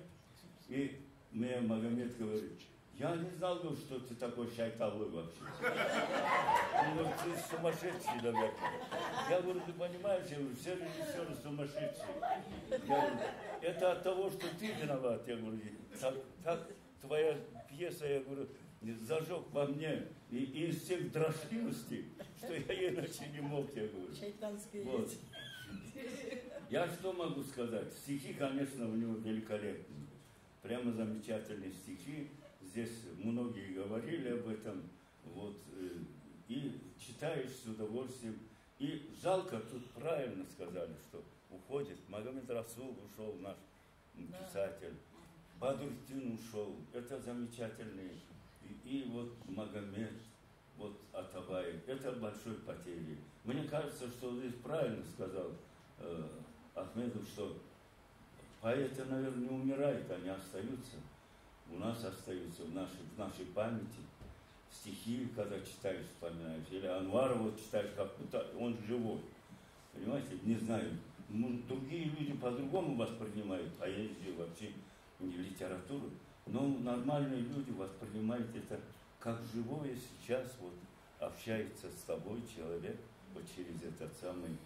И мне Магомед говорит: «Я не знал, говорит, что ты такой шайтанлы вообще». Он говорит: «Ты сумасшедший, наверное». Я говорю: «Ты понимаешь, я говорю, все режиссёры сумасшедшие». Я говорю: «Это от того, что ты виноват». Я говорю: «Так, так твоя пьеса, я говорю, зажёг во мне и инстинкт дрочливости, что я иначе не мог», я говорю. Шайтанские вот эти. Я что могу сказать? Стихи, конечно, у него великолепные. Прямо замечательные стихи. Здесь многие говорили об этом. Вот, э, и читаешь с удовольствием. И жалко, тут правильно сказали, что уходит. Магомед Расул ушёл, наш писатель. Бадрутдин ушёл. Это замечательный. И, и вот Магомед, вот Атабаев. Это большой потери. Мне кажется, что здесь правильно сказал, э, Ахмедов, что поэты, наверное, не умирают, они остаются. У нас остаются в нашей, в нашей памяти. Стихи, когда читаешь, вспоминаешь. Или Анварова читаешь, как будто он живой. Понимаете? Не знаю, М, другие люди по-другому воспринимают поэзию, вообще, м, литературу. Но нормальные люди воспринимают это как живое сейчас, вот, общается с тобой человек вот через этот самый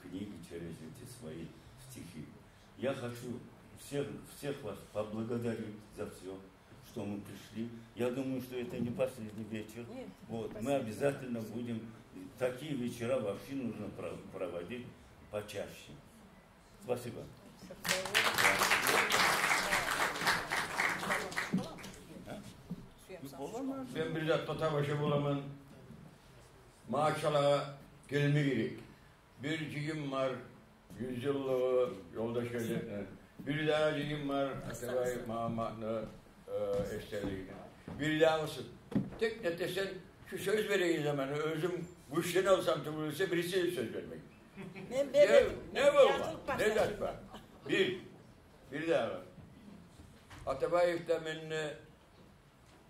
книги, через эти свои стихи. Я хочу всех, всех вас поблагодарить за всё, что мы пришли. Я думаю, что это не последний вечер. Нет, не последний. Вот, мы обязательно будем, такие вечера вообще нужно про-, проводить почаще. Спасибо. А? Мен бир зат да тамаша боламан. Магъа гелме герек. Бир жыйын бар, юз йыллыгъы Ёлдашгелдини. Бир дагъы жыйын бар, Атабаев Магьамматны, э, эсгерилигине. Бир дагъысы. Тек не десенг, шу сёз береген заманы оьзюм гючленип алсам тюгюл эсе, бириси сёз бермей. Мен бермедим. Не, не болгъан? Язылып барса. Не зат бар? Бир. Бир дагъы. Атабаев да мен де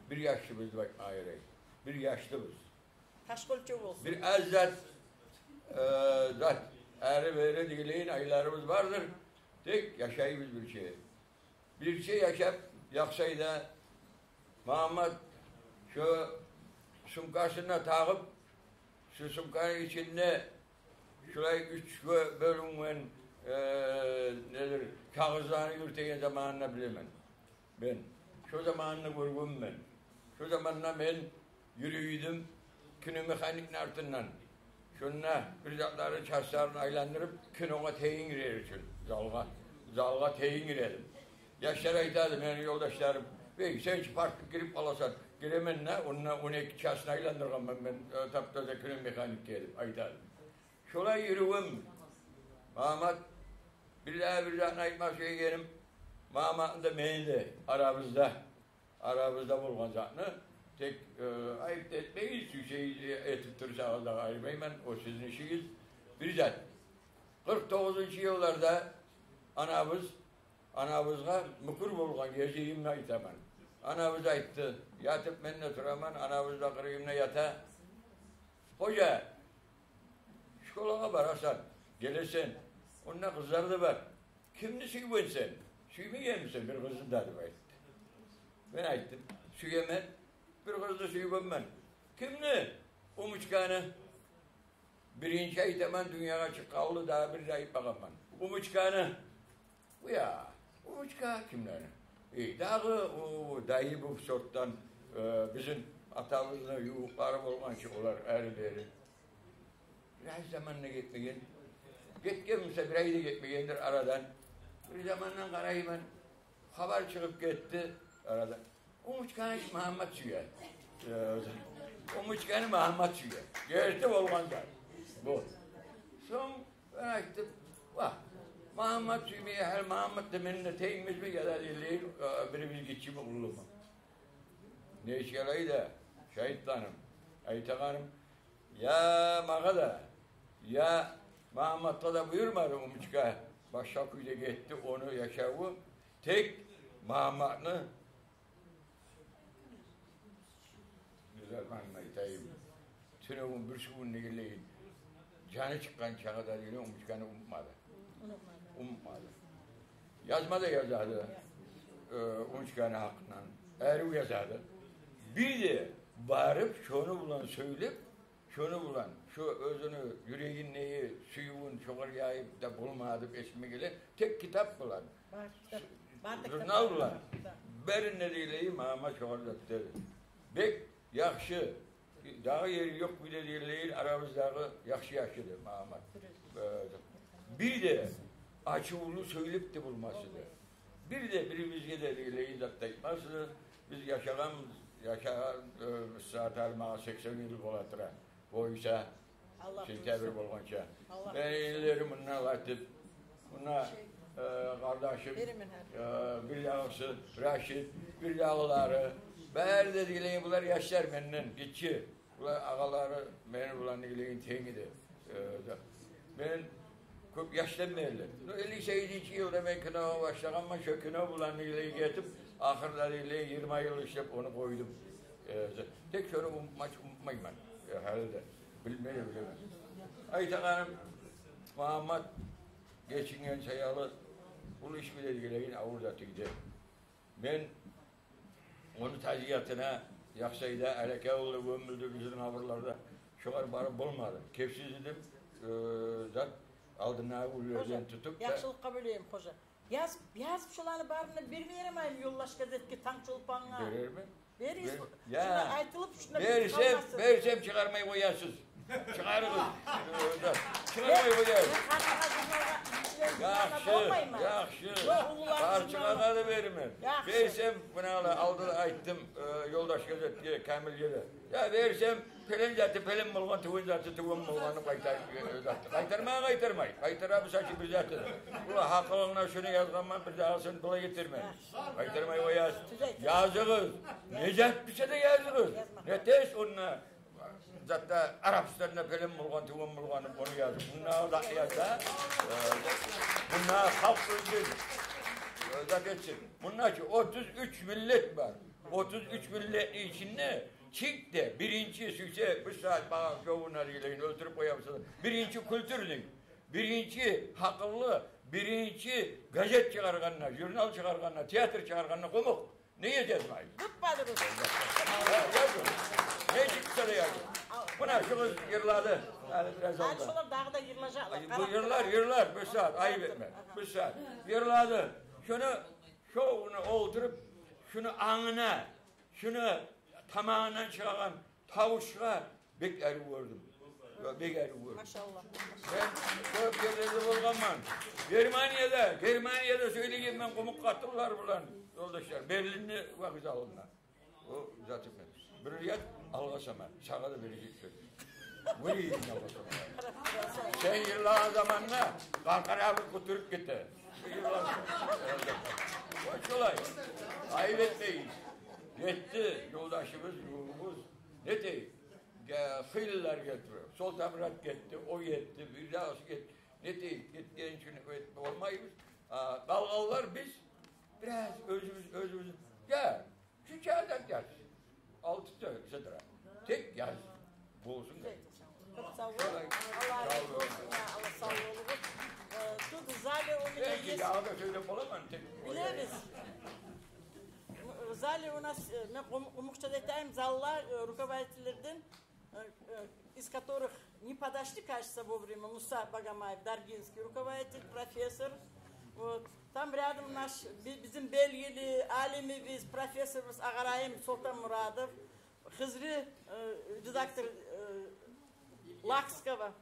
бир яшлыбыз деп айтма ярай. Бир яшлыбыз. Ташкёлче болсун. Бир аз зат, э, зат, ари-бери дегилейин айларыбыз бардыр. Тек яшайбыз бирче. Бирче яшап, Яксайда Магьаммат шо сумкасын да тагъып, шо сумканы ичинде шулай уьчге бёлюнген, э, недир, кагъызланы юрютеген заманын билемен. Мен шо заманны гёргенмен. Шо заманда мен юрюйдюм киномеханикни артындан. Шонда бир затланы, частларын айландырып, киногъа тегин гирер учун, залгъа, залгъа тегин гире эдим. Яшлар айта эди, мени ёлдашларым: «Бек, сен чи паркка гирип къаласан». Гиремен де, онда он эки частны айландыргъанман мен, э, тап-таза киномеханикге деп айта эди. Шолай юрюймен. Магьаммат, бир дагъы бир затны айтмакъ сюегеним, Магьамматны да, мени де арабызда, арабызда болгъан затны, тек, э, айып да этмегиз, сюйсегиз этип турсагъыз да къараймайман, о сизин ишигиз. Бир зат. Къыркъ тогъузунчу йылларда анабыз, анабызгъа мюкюр болгъан гезигимни айтаман. Анабыз айтды, ятып мен де тураман, анабыз да къырыйымда ята. «Гьожа, школагъа барасан, гелесен, онда къызлар да бар. Кимни сюйгенсен? Сюймегенмисен бир къызны да?» – деп айтды. Мен айтдым: «Сюемен, бир къызны сюйгенмен». «Кимни?» «Умучканы». Биринчи айтаман, дюньягъа чыкъгъанлы, дагъы бир де айтмагъанман. «Умучканы». «Уя, Умучка кимлени?» «Э, дагъы о Дайыбов сортдан, э, бизин атабызны ювукълары болгъан чы олар, ари-бери». Бир аз заман да гетмеген. Гетген буса, бир ай да гетмегендир арадан. Бир замандан къарайман, хабар чыгъып гетди арадан: «Умучканы Магьаммат сюе». Э, Умучканы Магьаммат сюе. Герти болгъан зат бу. Сонг мен айтдым: «Вагь, Магьаммат сюймей, гьали Магьаммат да мени де тенгимизми, яда, э, бирибиз гиччими, уллуму?» Нечик алай да, шагьитлерим, айтагъаным, я магъа да, я Магьамматгъа да буюрмады Умучка, башгъа кюйде гетди ону яшаву. Тек Магьамматны, не заманын айтайым, тюнегюн, бирисигюн дегенлейин, жаны чыкъгъан чагъы да дегенлейин, Умучканы унутмады. Унутмады. Унутмады. Язма да язады, э, Умучканы гьакъындан. Арив язады. Бир де барып, шону булан сёйлеп, шону булан, шо оьзюню юрегиндеги сюювюн шогъар яйып да болмады деп эсиме геле. Тек китап булан, бар, китап, бар да, журнал булан. Да. Барында дегенлейин Магьаммат шогъар зат деди. Бек яхшы. Дагъы ери ёкъ кюйде дегенлейин, арабыздагъы яхшы яшады Магьаммат. Э, бир де ачувлу сёйлеп де болмас эди. Бир де бирибизге де дегенлейин зат да айтмас эди. Биз яшагъан, яшагъан, э, сагьат гьали магъа сексен йыл бола тура. Бойса, Аллагь сентябрь буюрса, болгъанча. Аллагь буюрса. Мени инилерим мунда Латип, мунда, э, къардашым, беремен гьали, э, бир дагъысы Рашид, бир дагъылары. Бары да дегенлейин, булар яшлар менден гиччи. Булар агъалары мени булан дегенлейин тенг эди. Э, да. Мен кёп яшдан берли. Ну, элли сегизинчи йылда мен киногъа башлагъанман, шо кино булан дегенлейин гетип, ахырда дегенлейин йигирма йыл ишлеп, ону къойдум. Э, тек шону унутмай-, унутмайман. Э, гьали де. Билмей де билемен. Айтагъаным, Магьаммат гечинген саялы, бу иш биле гелеген авур зат эди. Мен ону тазиятына Яхсайда, Алеке авулда гёмюлдю, бизин къабурларда. Шогъар барып болмадым. Кепсиз эдим, э, зат, алдындагъы гюнлерден тутуп да. Яхшылыкъгъа бёлейим, хожа. Язып, язып шоланы барын да берме ярамаймы «Ёлдаш» газетге, «Танг Чолпангъа»? Берермен. Беригиз. Бер-, шуну я, айтылып, шуну берсем, къалмасын. Берсем, чыгъармай къоясыз. Чыгъарыгъыз. Э, да, чыгъармай къоясыз. Мен, мен къарагъа журналгъа, мен журналгъа болмайман. Яхшы, яхшы. Ёкъ, уллулар журналы. Бар чыгъаргъа да берермен. Яхшы. Берсем, муна алда айтдым, э, «Ёлдаш» газетге, Камилге де. Я берсем, пелен заты пелен болгъан, тюгюл заты тюгюл болгъанын къайтар-, э, заты. Къайтарма къайтармай. Къайтара бу сачы бир заты. Улан, гьакъылыгъына шуну язгъанман, бир дагъысын булай гетирме. Къайтармай къоясыз. Языгъыз. Не зат буса да языгъыз. Не тез онда затда Арабстанда пелен болгъан, тюгюл болгъанын ону язып. Мунда да язса, э, мунда халкъ оьзю, э, зат этсин. Мунда чы отуз уьч миллет бар. Отуз уьч миллетни ичинде чик де биринчи сюйсе, бу сагьат магъа жавабын арилейин, оьлтюрюп къоямсыз. Биринчи культурный, биринчи гьакъыллы, биринчи газет чыгъаргъанда, журнал чыгъаргъанда, театр чыгъаргъанда къумукъ. Неге язмайсыз? Тутмадыгъыз. Я, языгъыз. Не чыкъса да языгъыз. Муна шу къыз йырлады. Гьали бираз алда. Гьали шолар дагъы да йырлажакълар. Ай, бу йырлар, йырлар, бу сагьат, айып этме. Бу сагьат йырлады. Шуну, шону олтуруп, шуну ангына, шуну тамагъындан чыгъагъан тавушгъа бек арив гёрдюм. Бек арив гёрдюм. Машалла. Мен кёп ерлерде болгъанман. Германияда, Германияда сёйлегенмен къумукъ къатынлар булан, ёлдашлар. Берлинни вокзалында. О зат экен. Бир рият алгъасама, сагъа да бережек сёз. Вый, алгъасама. Сен йырлагъан заманда къаркъара бир къутуруп гете. Йырлагъан. О шолай. Айып этмегиз. Гетди ёлдашыбыз, ювугъубуз. Не этейик? Ге-, хыйлылар гетди. Солтанмурат гетди, о гетди, бирдагъысы гетди. Не этейик? Гетген учун этип болмайбыз. А къалгъанлар биз бираз оьзюбюз, оьзюбюз. Я, шу чагъы да яз. Алты да сыдыра. Тек яз. Болсун да. Кёп сав бол. Шолай. Аллагь рази болсун, я Аллагь, сав болугъуз. Э, тут в зале у меня есть. Дагъы да сёйлеп боламан, тек. Билебиз. В зале у нас, э, мен къум-, къумукъча да айтайым, залда, э, руководительлерден, э, э, из которых не подошли, кажется, вовремя, Муса Багамаев, даргинский руководитель, профессор. Вот. Там рядом наш, би-, бизин белгили алимибиз, профессорубуз Агъарайым Солтанмурадов, Хизри, э, редактор, э, Лакского,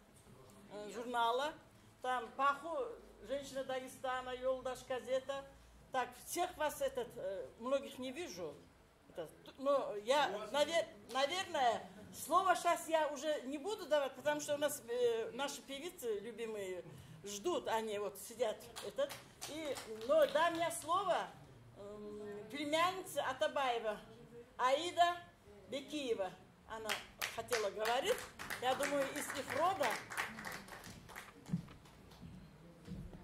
э, журнала. Там Паху, «Женщина Дагестана», «Ёлдаш» газета. Так, всех вас, этот, э, многих не вижу. Это, т-, но я, навер-, наверное, слово щас я уже не буду давать, потому что у нас, э, наши певицы любимые ждут, они вот сидят, этот. И, но дам я слово, м, племяннице Атабаева, Аида Бекиева. Она хотела говорить, я думаю, из их рода.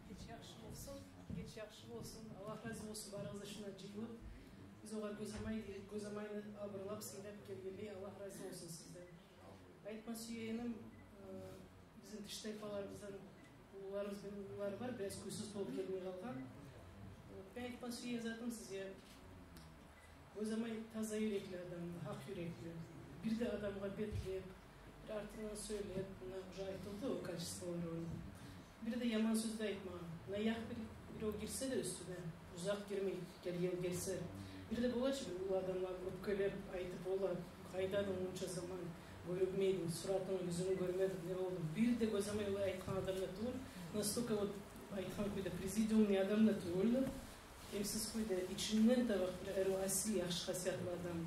Геч яхшы болсун, геч яхшы болсун. Аллагь рази болсун барыгъыздан, шунда жыйылып, биз огъар гёзамай, гёзамайны абурлап, сыйлап гелгенлей. Аллагь рази болсун сизден. Айтма сюегеним, э, бизин тыш тайпаларыбыздан уллуларыбыз, бир уллулар бар, бираз кюйсюз болуп гелмей къалгъан. Вот, мен айтма сюеген затым сизге: гёзамай таза юрекли адам, гьакъ юрекли. Бир де адамгъа бетлеп, бир артындан сёйлеп, муна уже айтылды о качестволар ону. Бир де яман сёз де айтмагъан. Муна якъ бир, бирев гирсе де уьстюне, узакъ гирмей, гелген гелсе. Бир де бола чы бир уллу адамлар оьпкелеп айтып бола: «Къайда эдинг мунча заман, гёрюнмей эдинг, суратынг, юзюнг гёрмедик, не болду?» Бир де гёзамай олай айтгъан адам да тюгюл. Настолько вот айтгъан кюйде президиумный адам да тюгюл. Эм сиз кюйде ичинден де бакъ бир арив, асил, яхшы хасиятлы адам.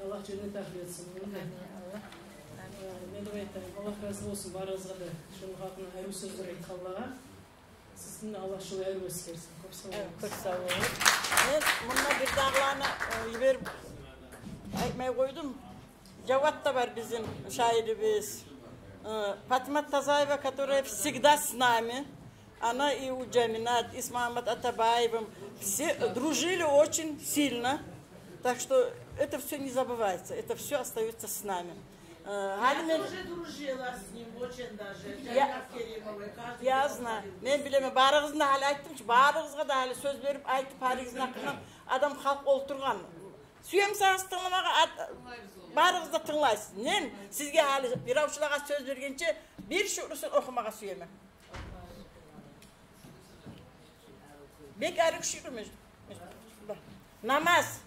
Аллагь женнет агьлю этсин ону да. Амин, Аллагь. Амин. Э, не деп айтайым, Аллагь рази болсун барыгъызгъа да, шону гьакъында арив сёзлер айтгъанлагъа. Сизни Аллагь шолай арив эсгерсин. Кёп сав болугъуз. Э, кёп сав болугъуз. Мен мунда бирдагъыланы, э, йиберип айтмай къойдум. Жават да бар бизин шаирибиз. Э, Патимат Тазаева, которая всегда с нами. Она и у Джаминат, и с Магьаммат Атабаевым. Все дружили очень сильно. Так что это всё не забывается, это всё остаётся с нами. Э, гьали мен тоже дружила с ним очень даже. Я, Жайнаб Керимовой, каждый день говорила. Я знаю. Мен билемен, барыгъызны да гьали айтдым чы, барыгъызгъа да гьали сёз берип айтып, гьалигизни гьакъындан адам халкъ олтургъан. Сюемисиз тынгламагъа, ат-, барыгъыз да тынглайсыз. Мен сизге гьали йыравчулагъа сёз бергенче бир шуърусун охумагъа сюемен. Бек арив шиъру, между, между прочим. Намаз.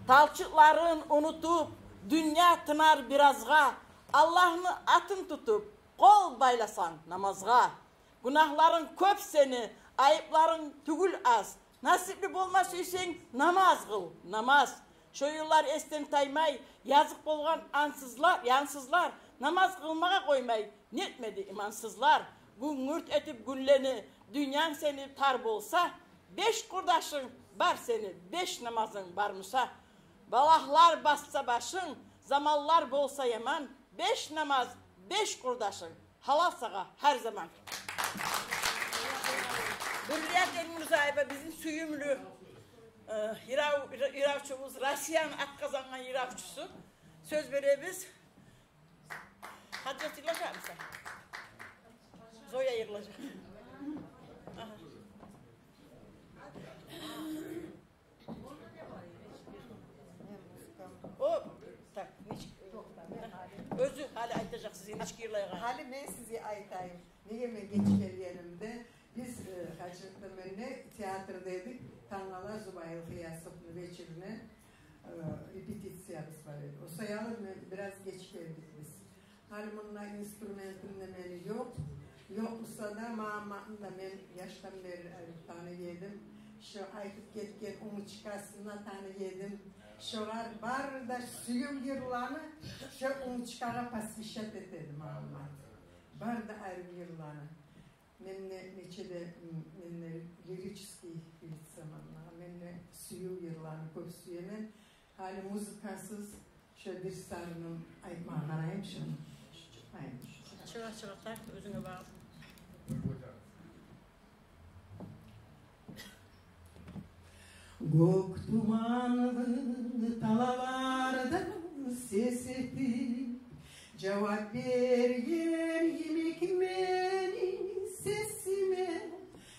Талчыкъларын унутуп, дюнья тынар биразгъа, Аллагьны атын тутуп, къол байласанг намазгъа. Гюнагьларынг кёп сени, айыпларынг тюгюл аз. Насипли болма сюйсенг, намаз къыл, намаз. Шо йыллар эсден таймай, языкъ болгъан ансызлар, янсызлар, намаз къылмагъа къоймай, нетмеди имансызлар. Гюнгюрт этип гюнлени, дюньянг сени тар болса, беш къурдашынг бар сени, беш намазынг бар буса. Балагьлар басса башынг, заманлар болса яман, беш намаз, беш къурдашынг, гьалал сагъа гьар заман. Гьюррият Эльмурзаева, бизин сюйюмлю, э, йырав-, йыравчубуз, Россияны ат къазангъан йыравчусу. Сёз беребиз. Гьажат, йырлажакъмысан? Зоя йырлажакъ. Агьа. О, так, нечик? Оьзю гьали айтажакъ сизге нечик йырлайгъанын. Гьали мен сизге айтайым. Неге мен геч гелгенимде, биз, э, Гьажат да мен де театрда эдик, тангала Зубайыл Гъиясовну вечерине, э, репетициябыз бар эди. О саялы мен бираз геч гелдик биз. Гьали мунда инструментим де мени ёкъ. Ёкъ буса да, Магьамматны да мен яшдан берли арив таный эдим. Шо айтып гетген унучкасын да таный эдим. Шогъар бары да сююв йырланы шо унучкагъа посвящать этеди Магьаммат. Бары да арив йырланы. Мен де нече де, м, мен де лирический лицаман, мен де сююв йырланы кёп сюемен. Гьали музыкасыз шо бир сарынын айтмагъа къарайым шону. Айт. Чыгъа, чыгъа, тарт, оьзюнге багъып. Гёк туманлы талаларда сес этип, жавап берген йимик мени сесиме,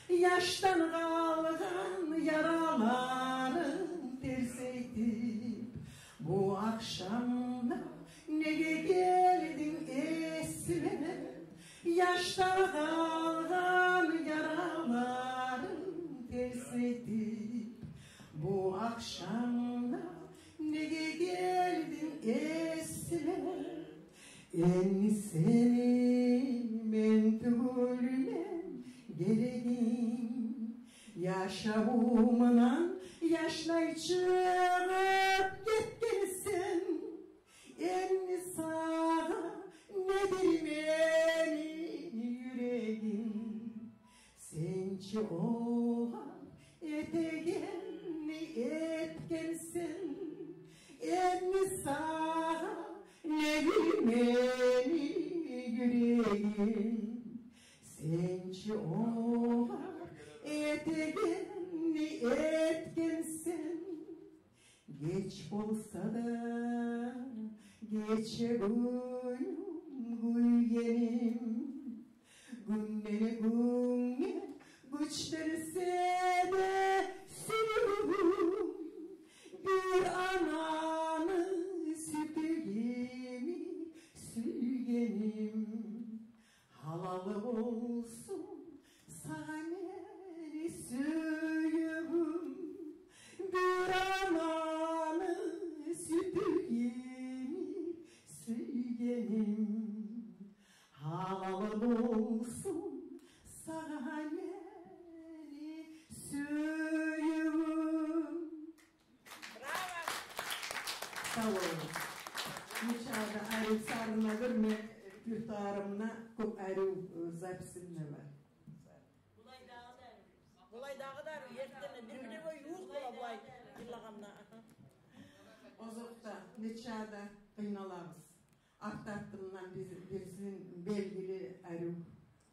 яшдан къалгъан яраларым терс этип, бу ахшамда неге гелдинг эсиме? Яшдан къалгъан яраларым терс этип, бу ахшамда неге гелдинг эсиме? Энни сени мен тюгюлмен герегим. Яшавумдан яшлай чыгъып гетгенсен, энни сагъа недир мени юрегим? Сен чи огъар этегенни этгенсен, энни сагъа недир мени юрегим? Сен чи огъар этегенни этгенсен. Геч болса да гече гюнюм гюйгеним, гюнден гюнге гючленисе де сюювюм, бир ананы сютю йимик сюйгеним. Гьалал болсун сагъа мени сюювюм, бир ананы сютю йимик сюйгеним. Гьалал болсун сагъа мени сюювюм. Браво! Сав болугъуз. Нечакъы да арив сарынадыр, мен репертуарымда кёп арив, э, записим де бар. Булай дагъы да арив. Булай дагъы да арив, эртене бир-бирине ювукъ бола булай йырлагъанда. Аха. Озокъда, нечакъы да къыйналабыз. Арт-артындан биз, бизин белгили арив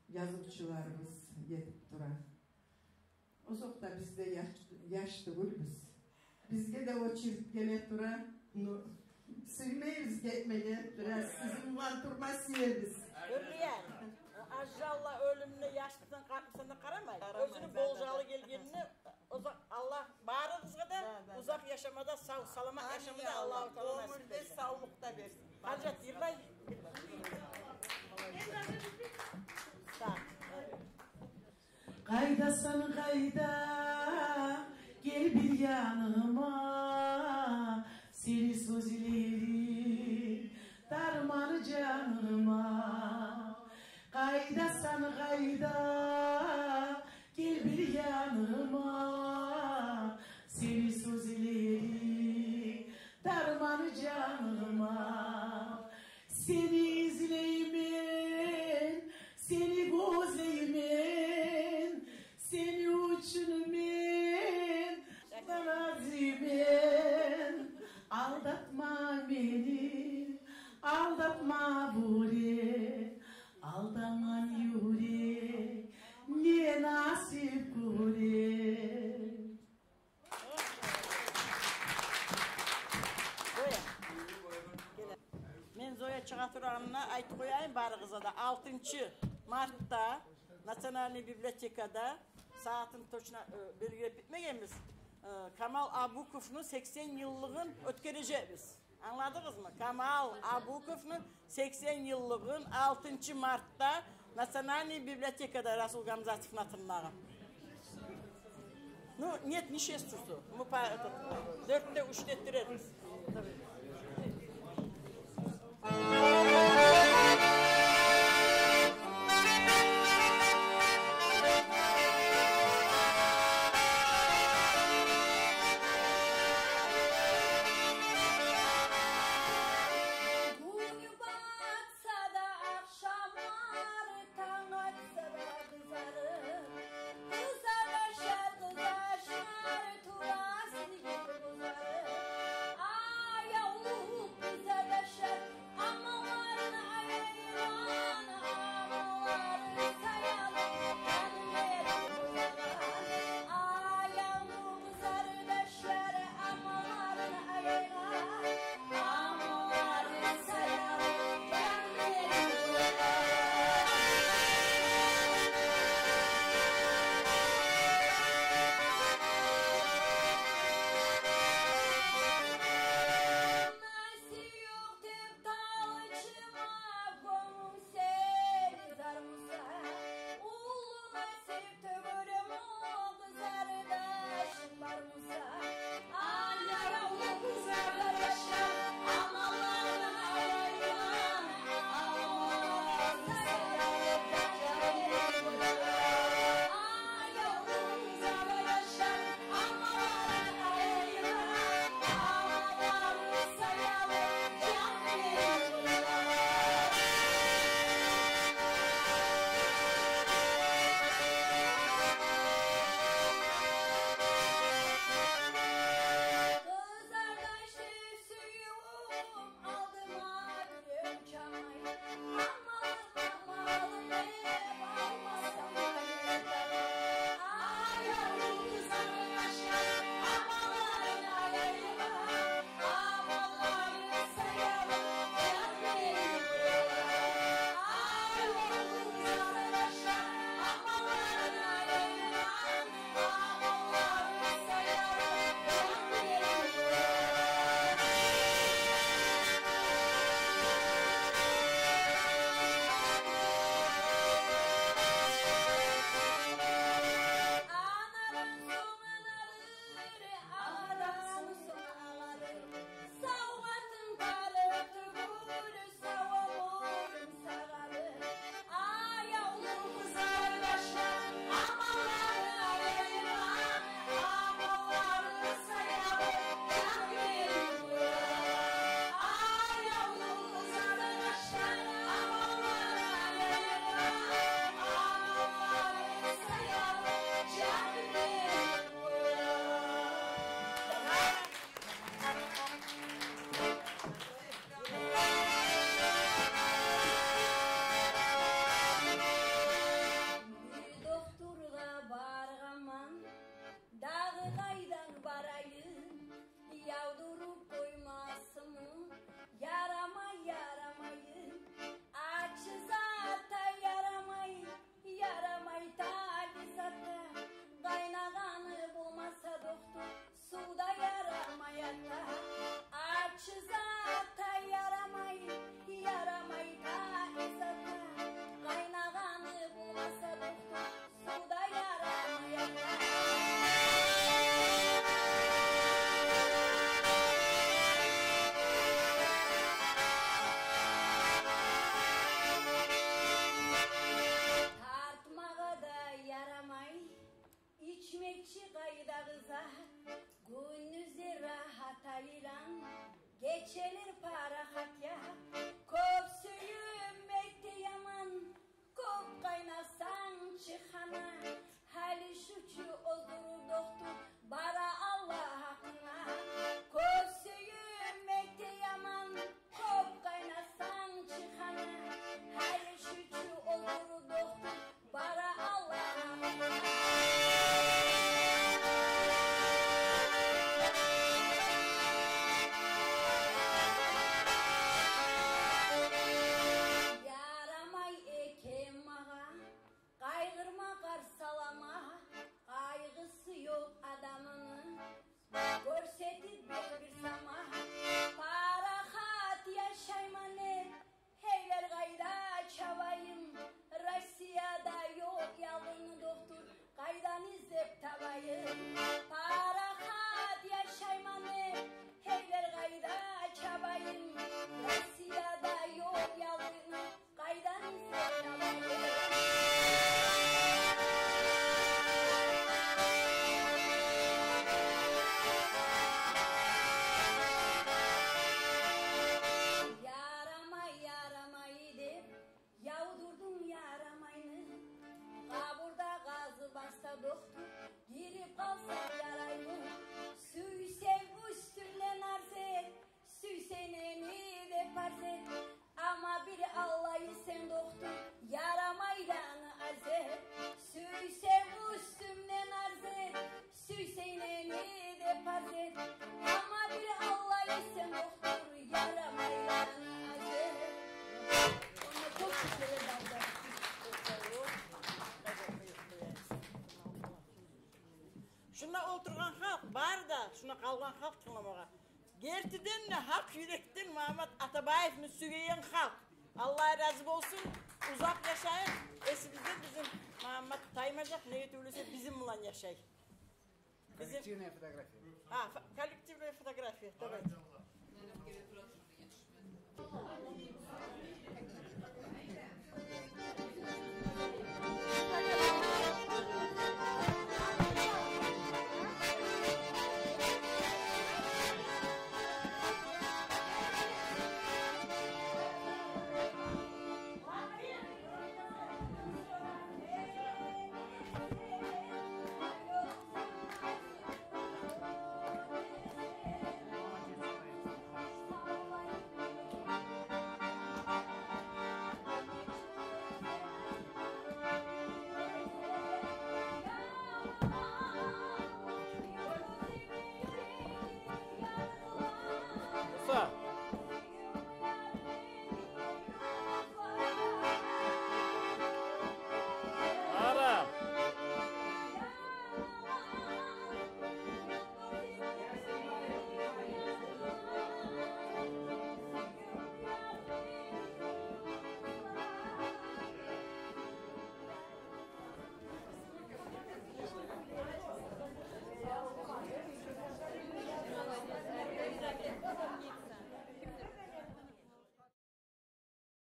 язывчуларыбыз гетип тура. Озокъда, биз де яш, яш тюгюлбюз. Бизге де очередь геле тура. Ну, Сюймейбиз гетмеге, бираз сизин булан турма сюебиз. Гёрдюгюз, иншаллагь, оьлюмюне яшлыкдан, къартмысындан къарамай, оьзюню болжалы гелгенине узакъ, Аллагь барыгъызгъа да узакъ яшама да, сав-саламат яшама да Аллагьу Таала насип берсин. Оьмюр де, савлукъ да берсин. Гьажат, йырлай. Так. Къайдасан, къайда, гел бир яныма, сени сёзлеринг дарман жаныма. Къайдасан, къайда, гел бир яныма, сени сёзлеринг дарман жаныма. Сени излеймен, сени гёзлеймен, сени учун мен разимен. Алдатма мени, алдатма, боре, алдангъан юрек не насип гёре. Зоя. Мен Зоя чыгъа турагъанына айтып къояйым барыгъызгъа да. Алтынчы мартда Национальный библиотекада, сагьатын точно, э, белгилеп битмегенбиз, э, Камал Абуковну сексен йыллыгъын оьтгережекбиз. Англадыгъызмы? Камал Абуковну сексен йыллыгъын алтынчы мартда Национальный библиотекада Расул Гамзатовну атындагъы. Ну, нет, не шесть часов. Мы по, этот, дёртде уьчде этдирербиз. Гюн батса да ахшамлар, танг атса да къызарып, къыза башлар, къыза башлар, турасы гелип къызарып. Ай, авлукъ къыза башлар, амма Чи къайдагъы зат, гюндюзлер рагьат айлан, гечелер парахат я. Кёп сююнмек де яман, кёп къайнасанг чыгъана. Гьали шучу оьлдюрюп дохтур, бара Аллагь гьакъына. Кёп сююнмек де яман, кёп къайнасанг чыгъана. Гьали шучу оьлдюрюп дохтур, бара Аллагь. Ярамай экен магъа къайгъырма, къарсалама, къайгъысы ёкъ адамыны гёрсетип бир-бир сама. Парахат яшайман деп, гьейлер къайда чабайым? Россияда ёкъ ялыны, дохтур, къайдан излеп табайым? Парахат яшайман деп, гьейлер къайда чабайым? Россияда ёкъ ялыны, къайдан излеп табайым? Ярамай, ярамай деп явдурдунг ярамайны. Къабурда къазып аста, дохтур, гирип къалсам яраймы? Сюйсенг уьстюмден арз эт, сюйсенг мени де парз эт. Амма бир Аллагь сен, дохтур, ярамайланы аз эт. Сюйсенг уьстюмден арз эт, сюйсенг мени де парз эт. Амма бир Аллагь сен, дохтур, ярамайланы аз эт. Онда кёп шюкюрлер бар. Шунда олтургъан халкъ бар да, шунда къалгъан халкъ тынгламагъа. Гертиден де, гьакъ юрекден Магьаммат Атабаевни сюеген халкъ. Аллагь рази болсун. Узакъ яшайыкъ. Эсибизде бизин Магьаммат таймажакъ, неге тюгюл эсе бизин булан яшай. Бизин... Коллективная фотография. А, фо-, коллективная фотография. Давайте.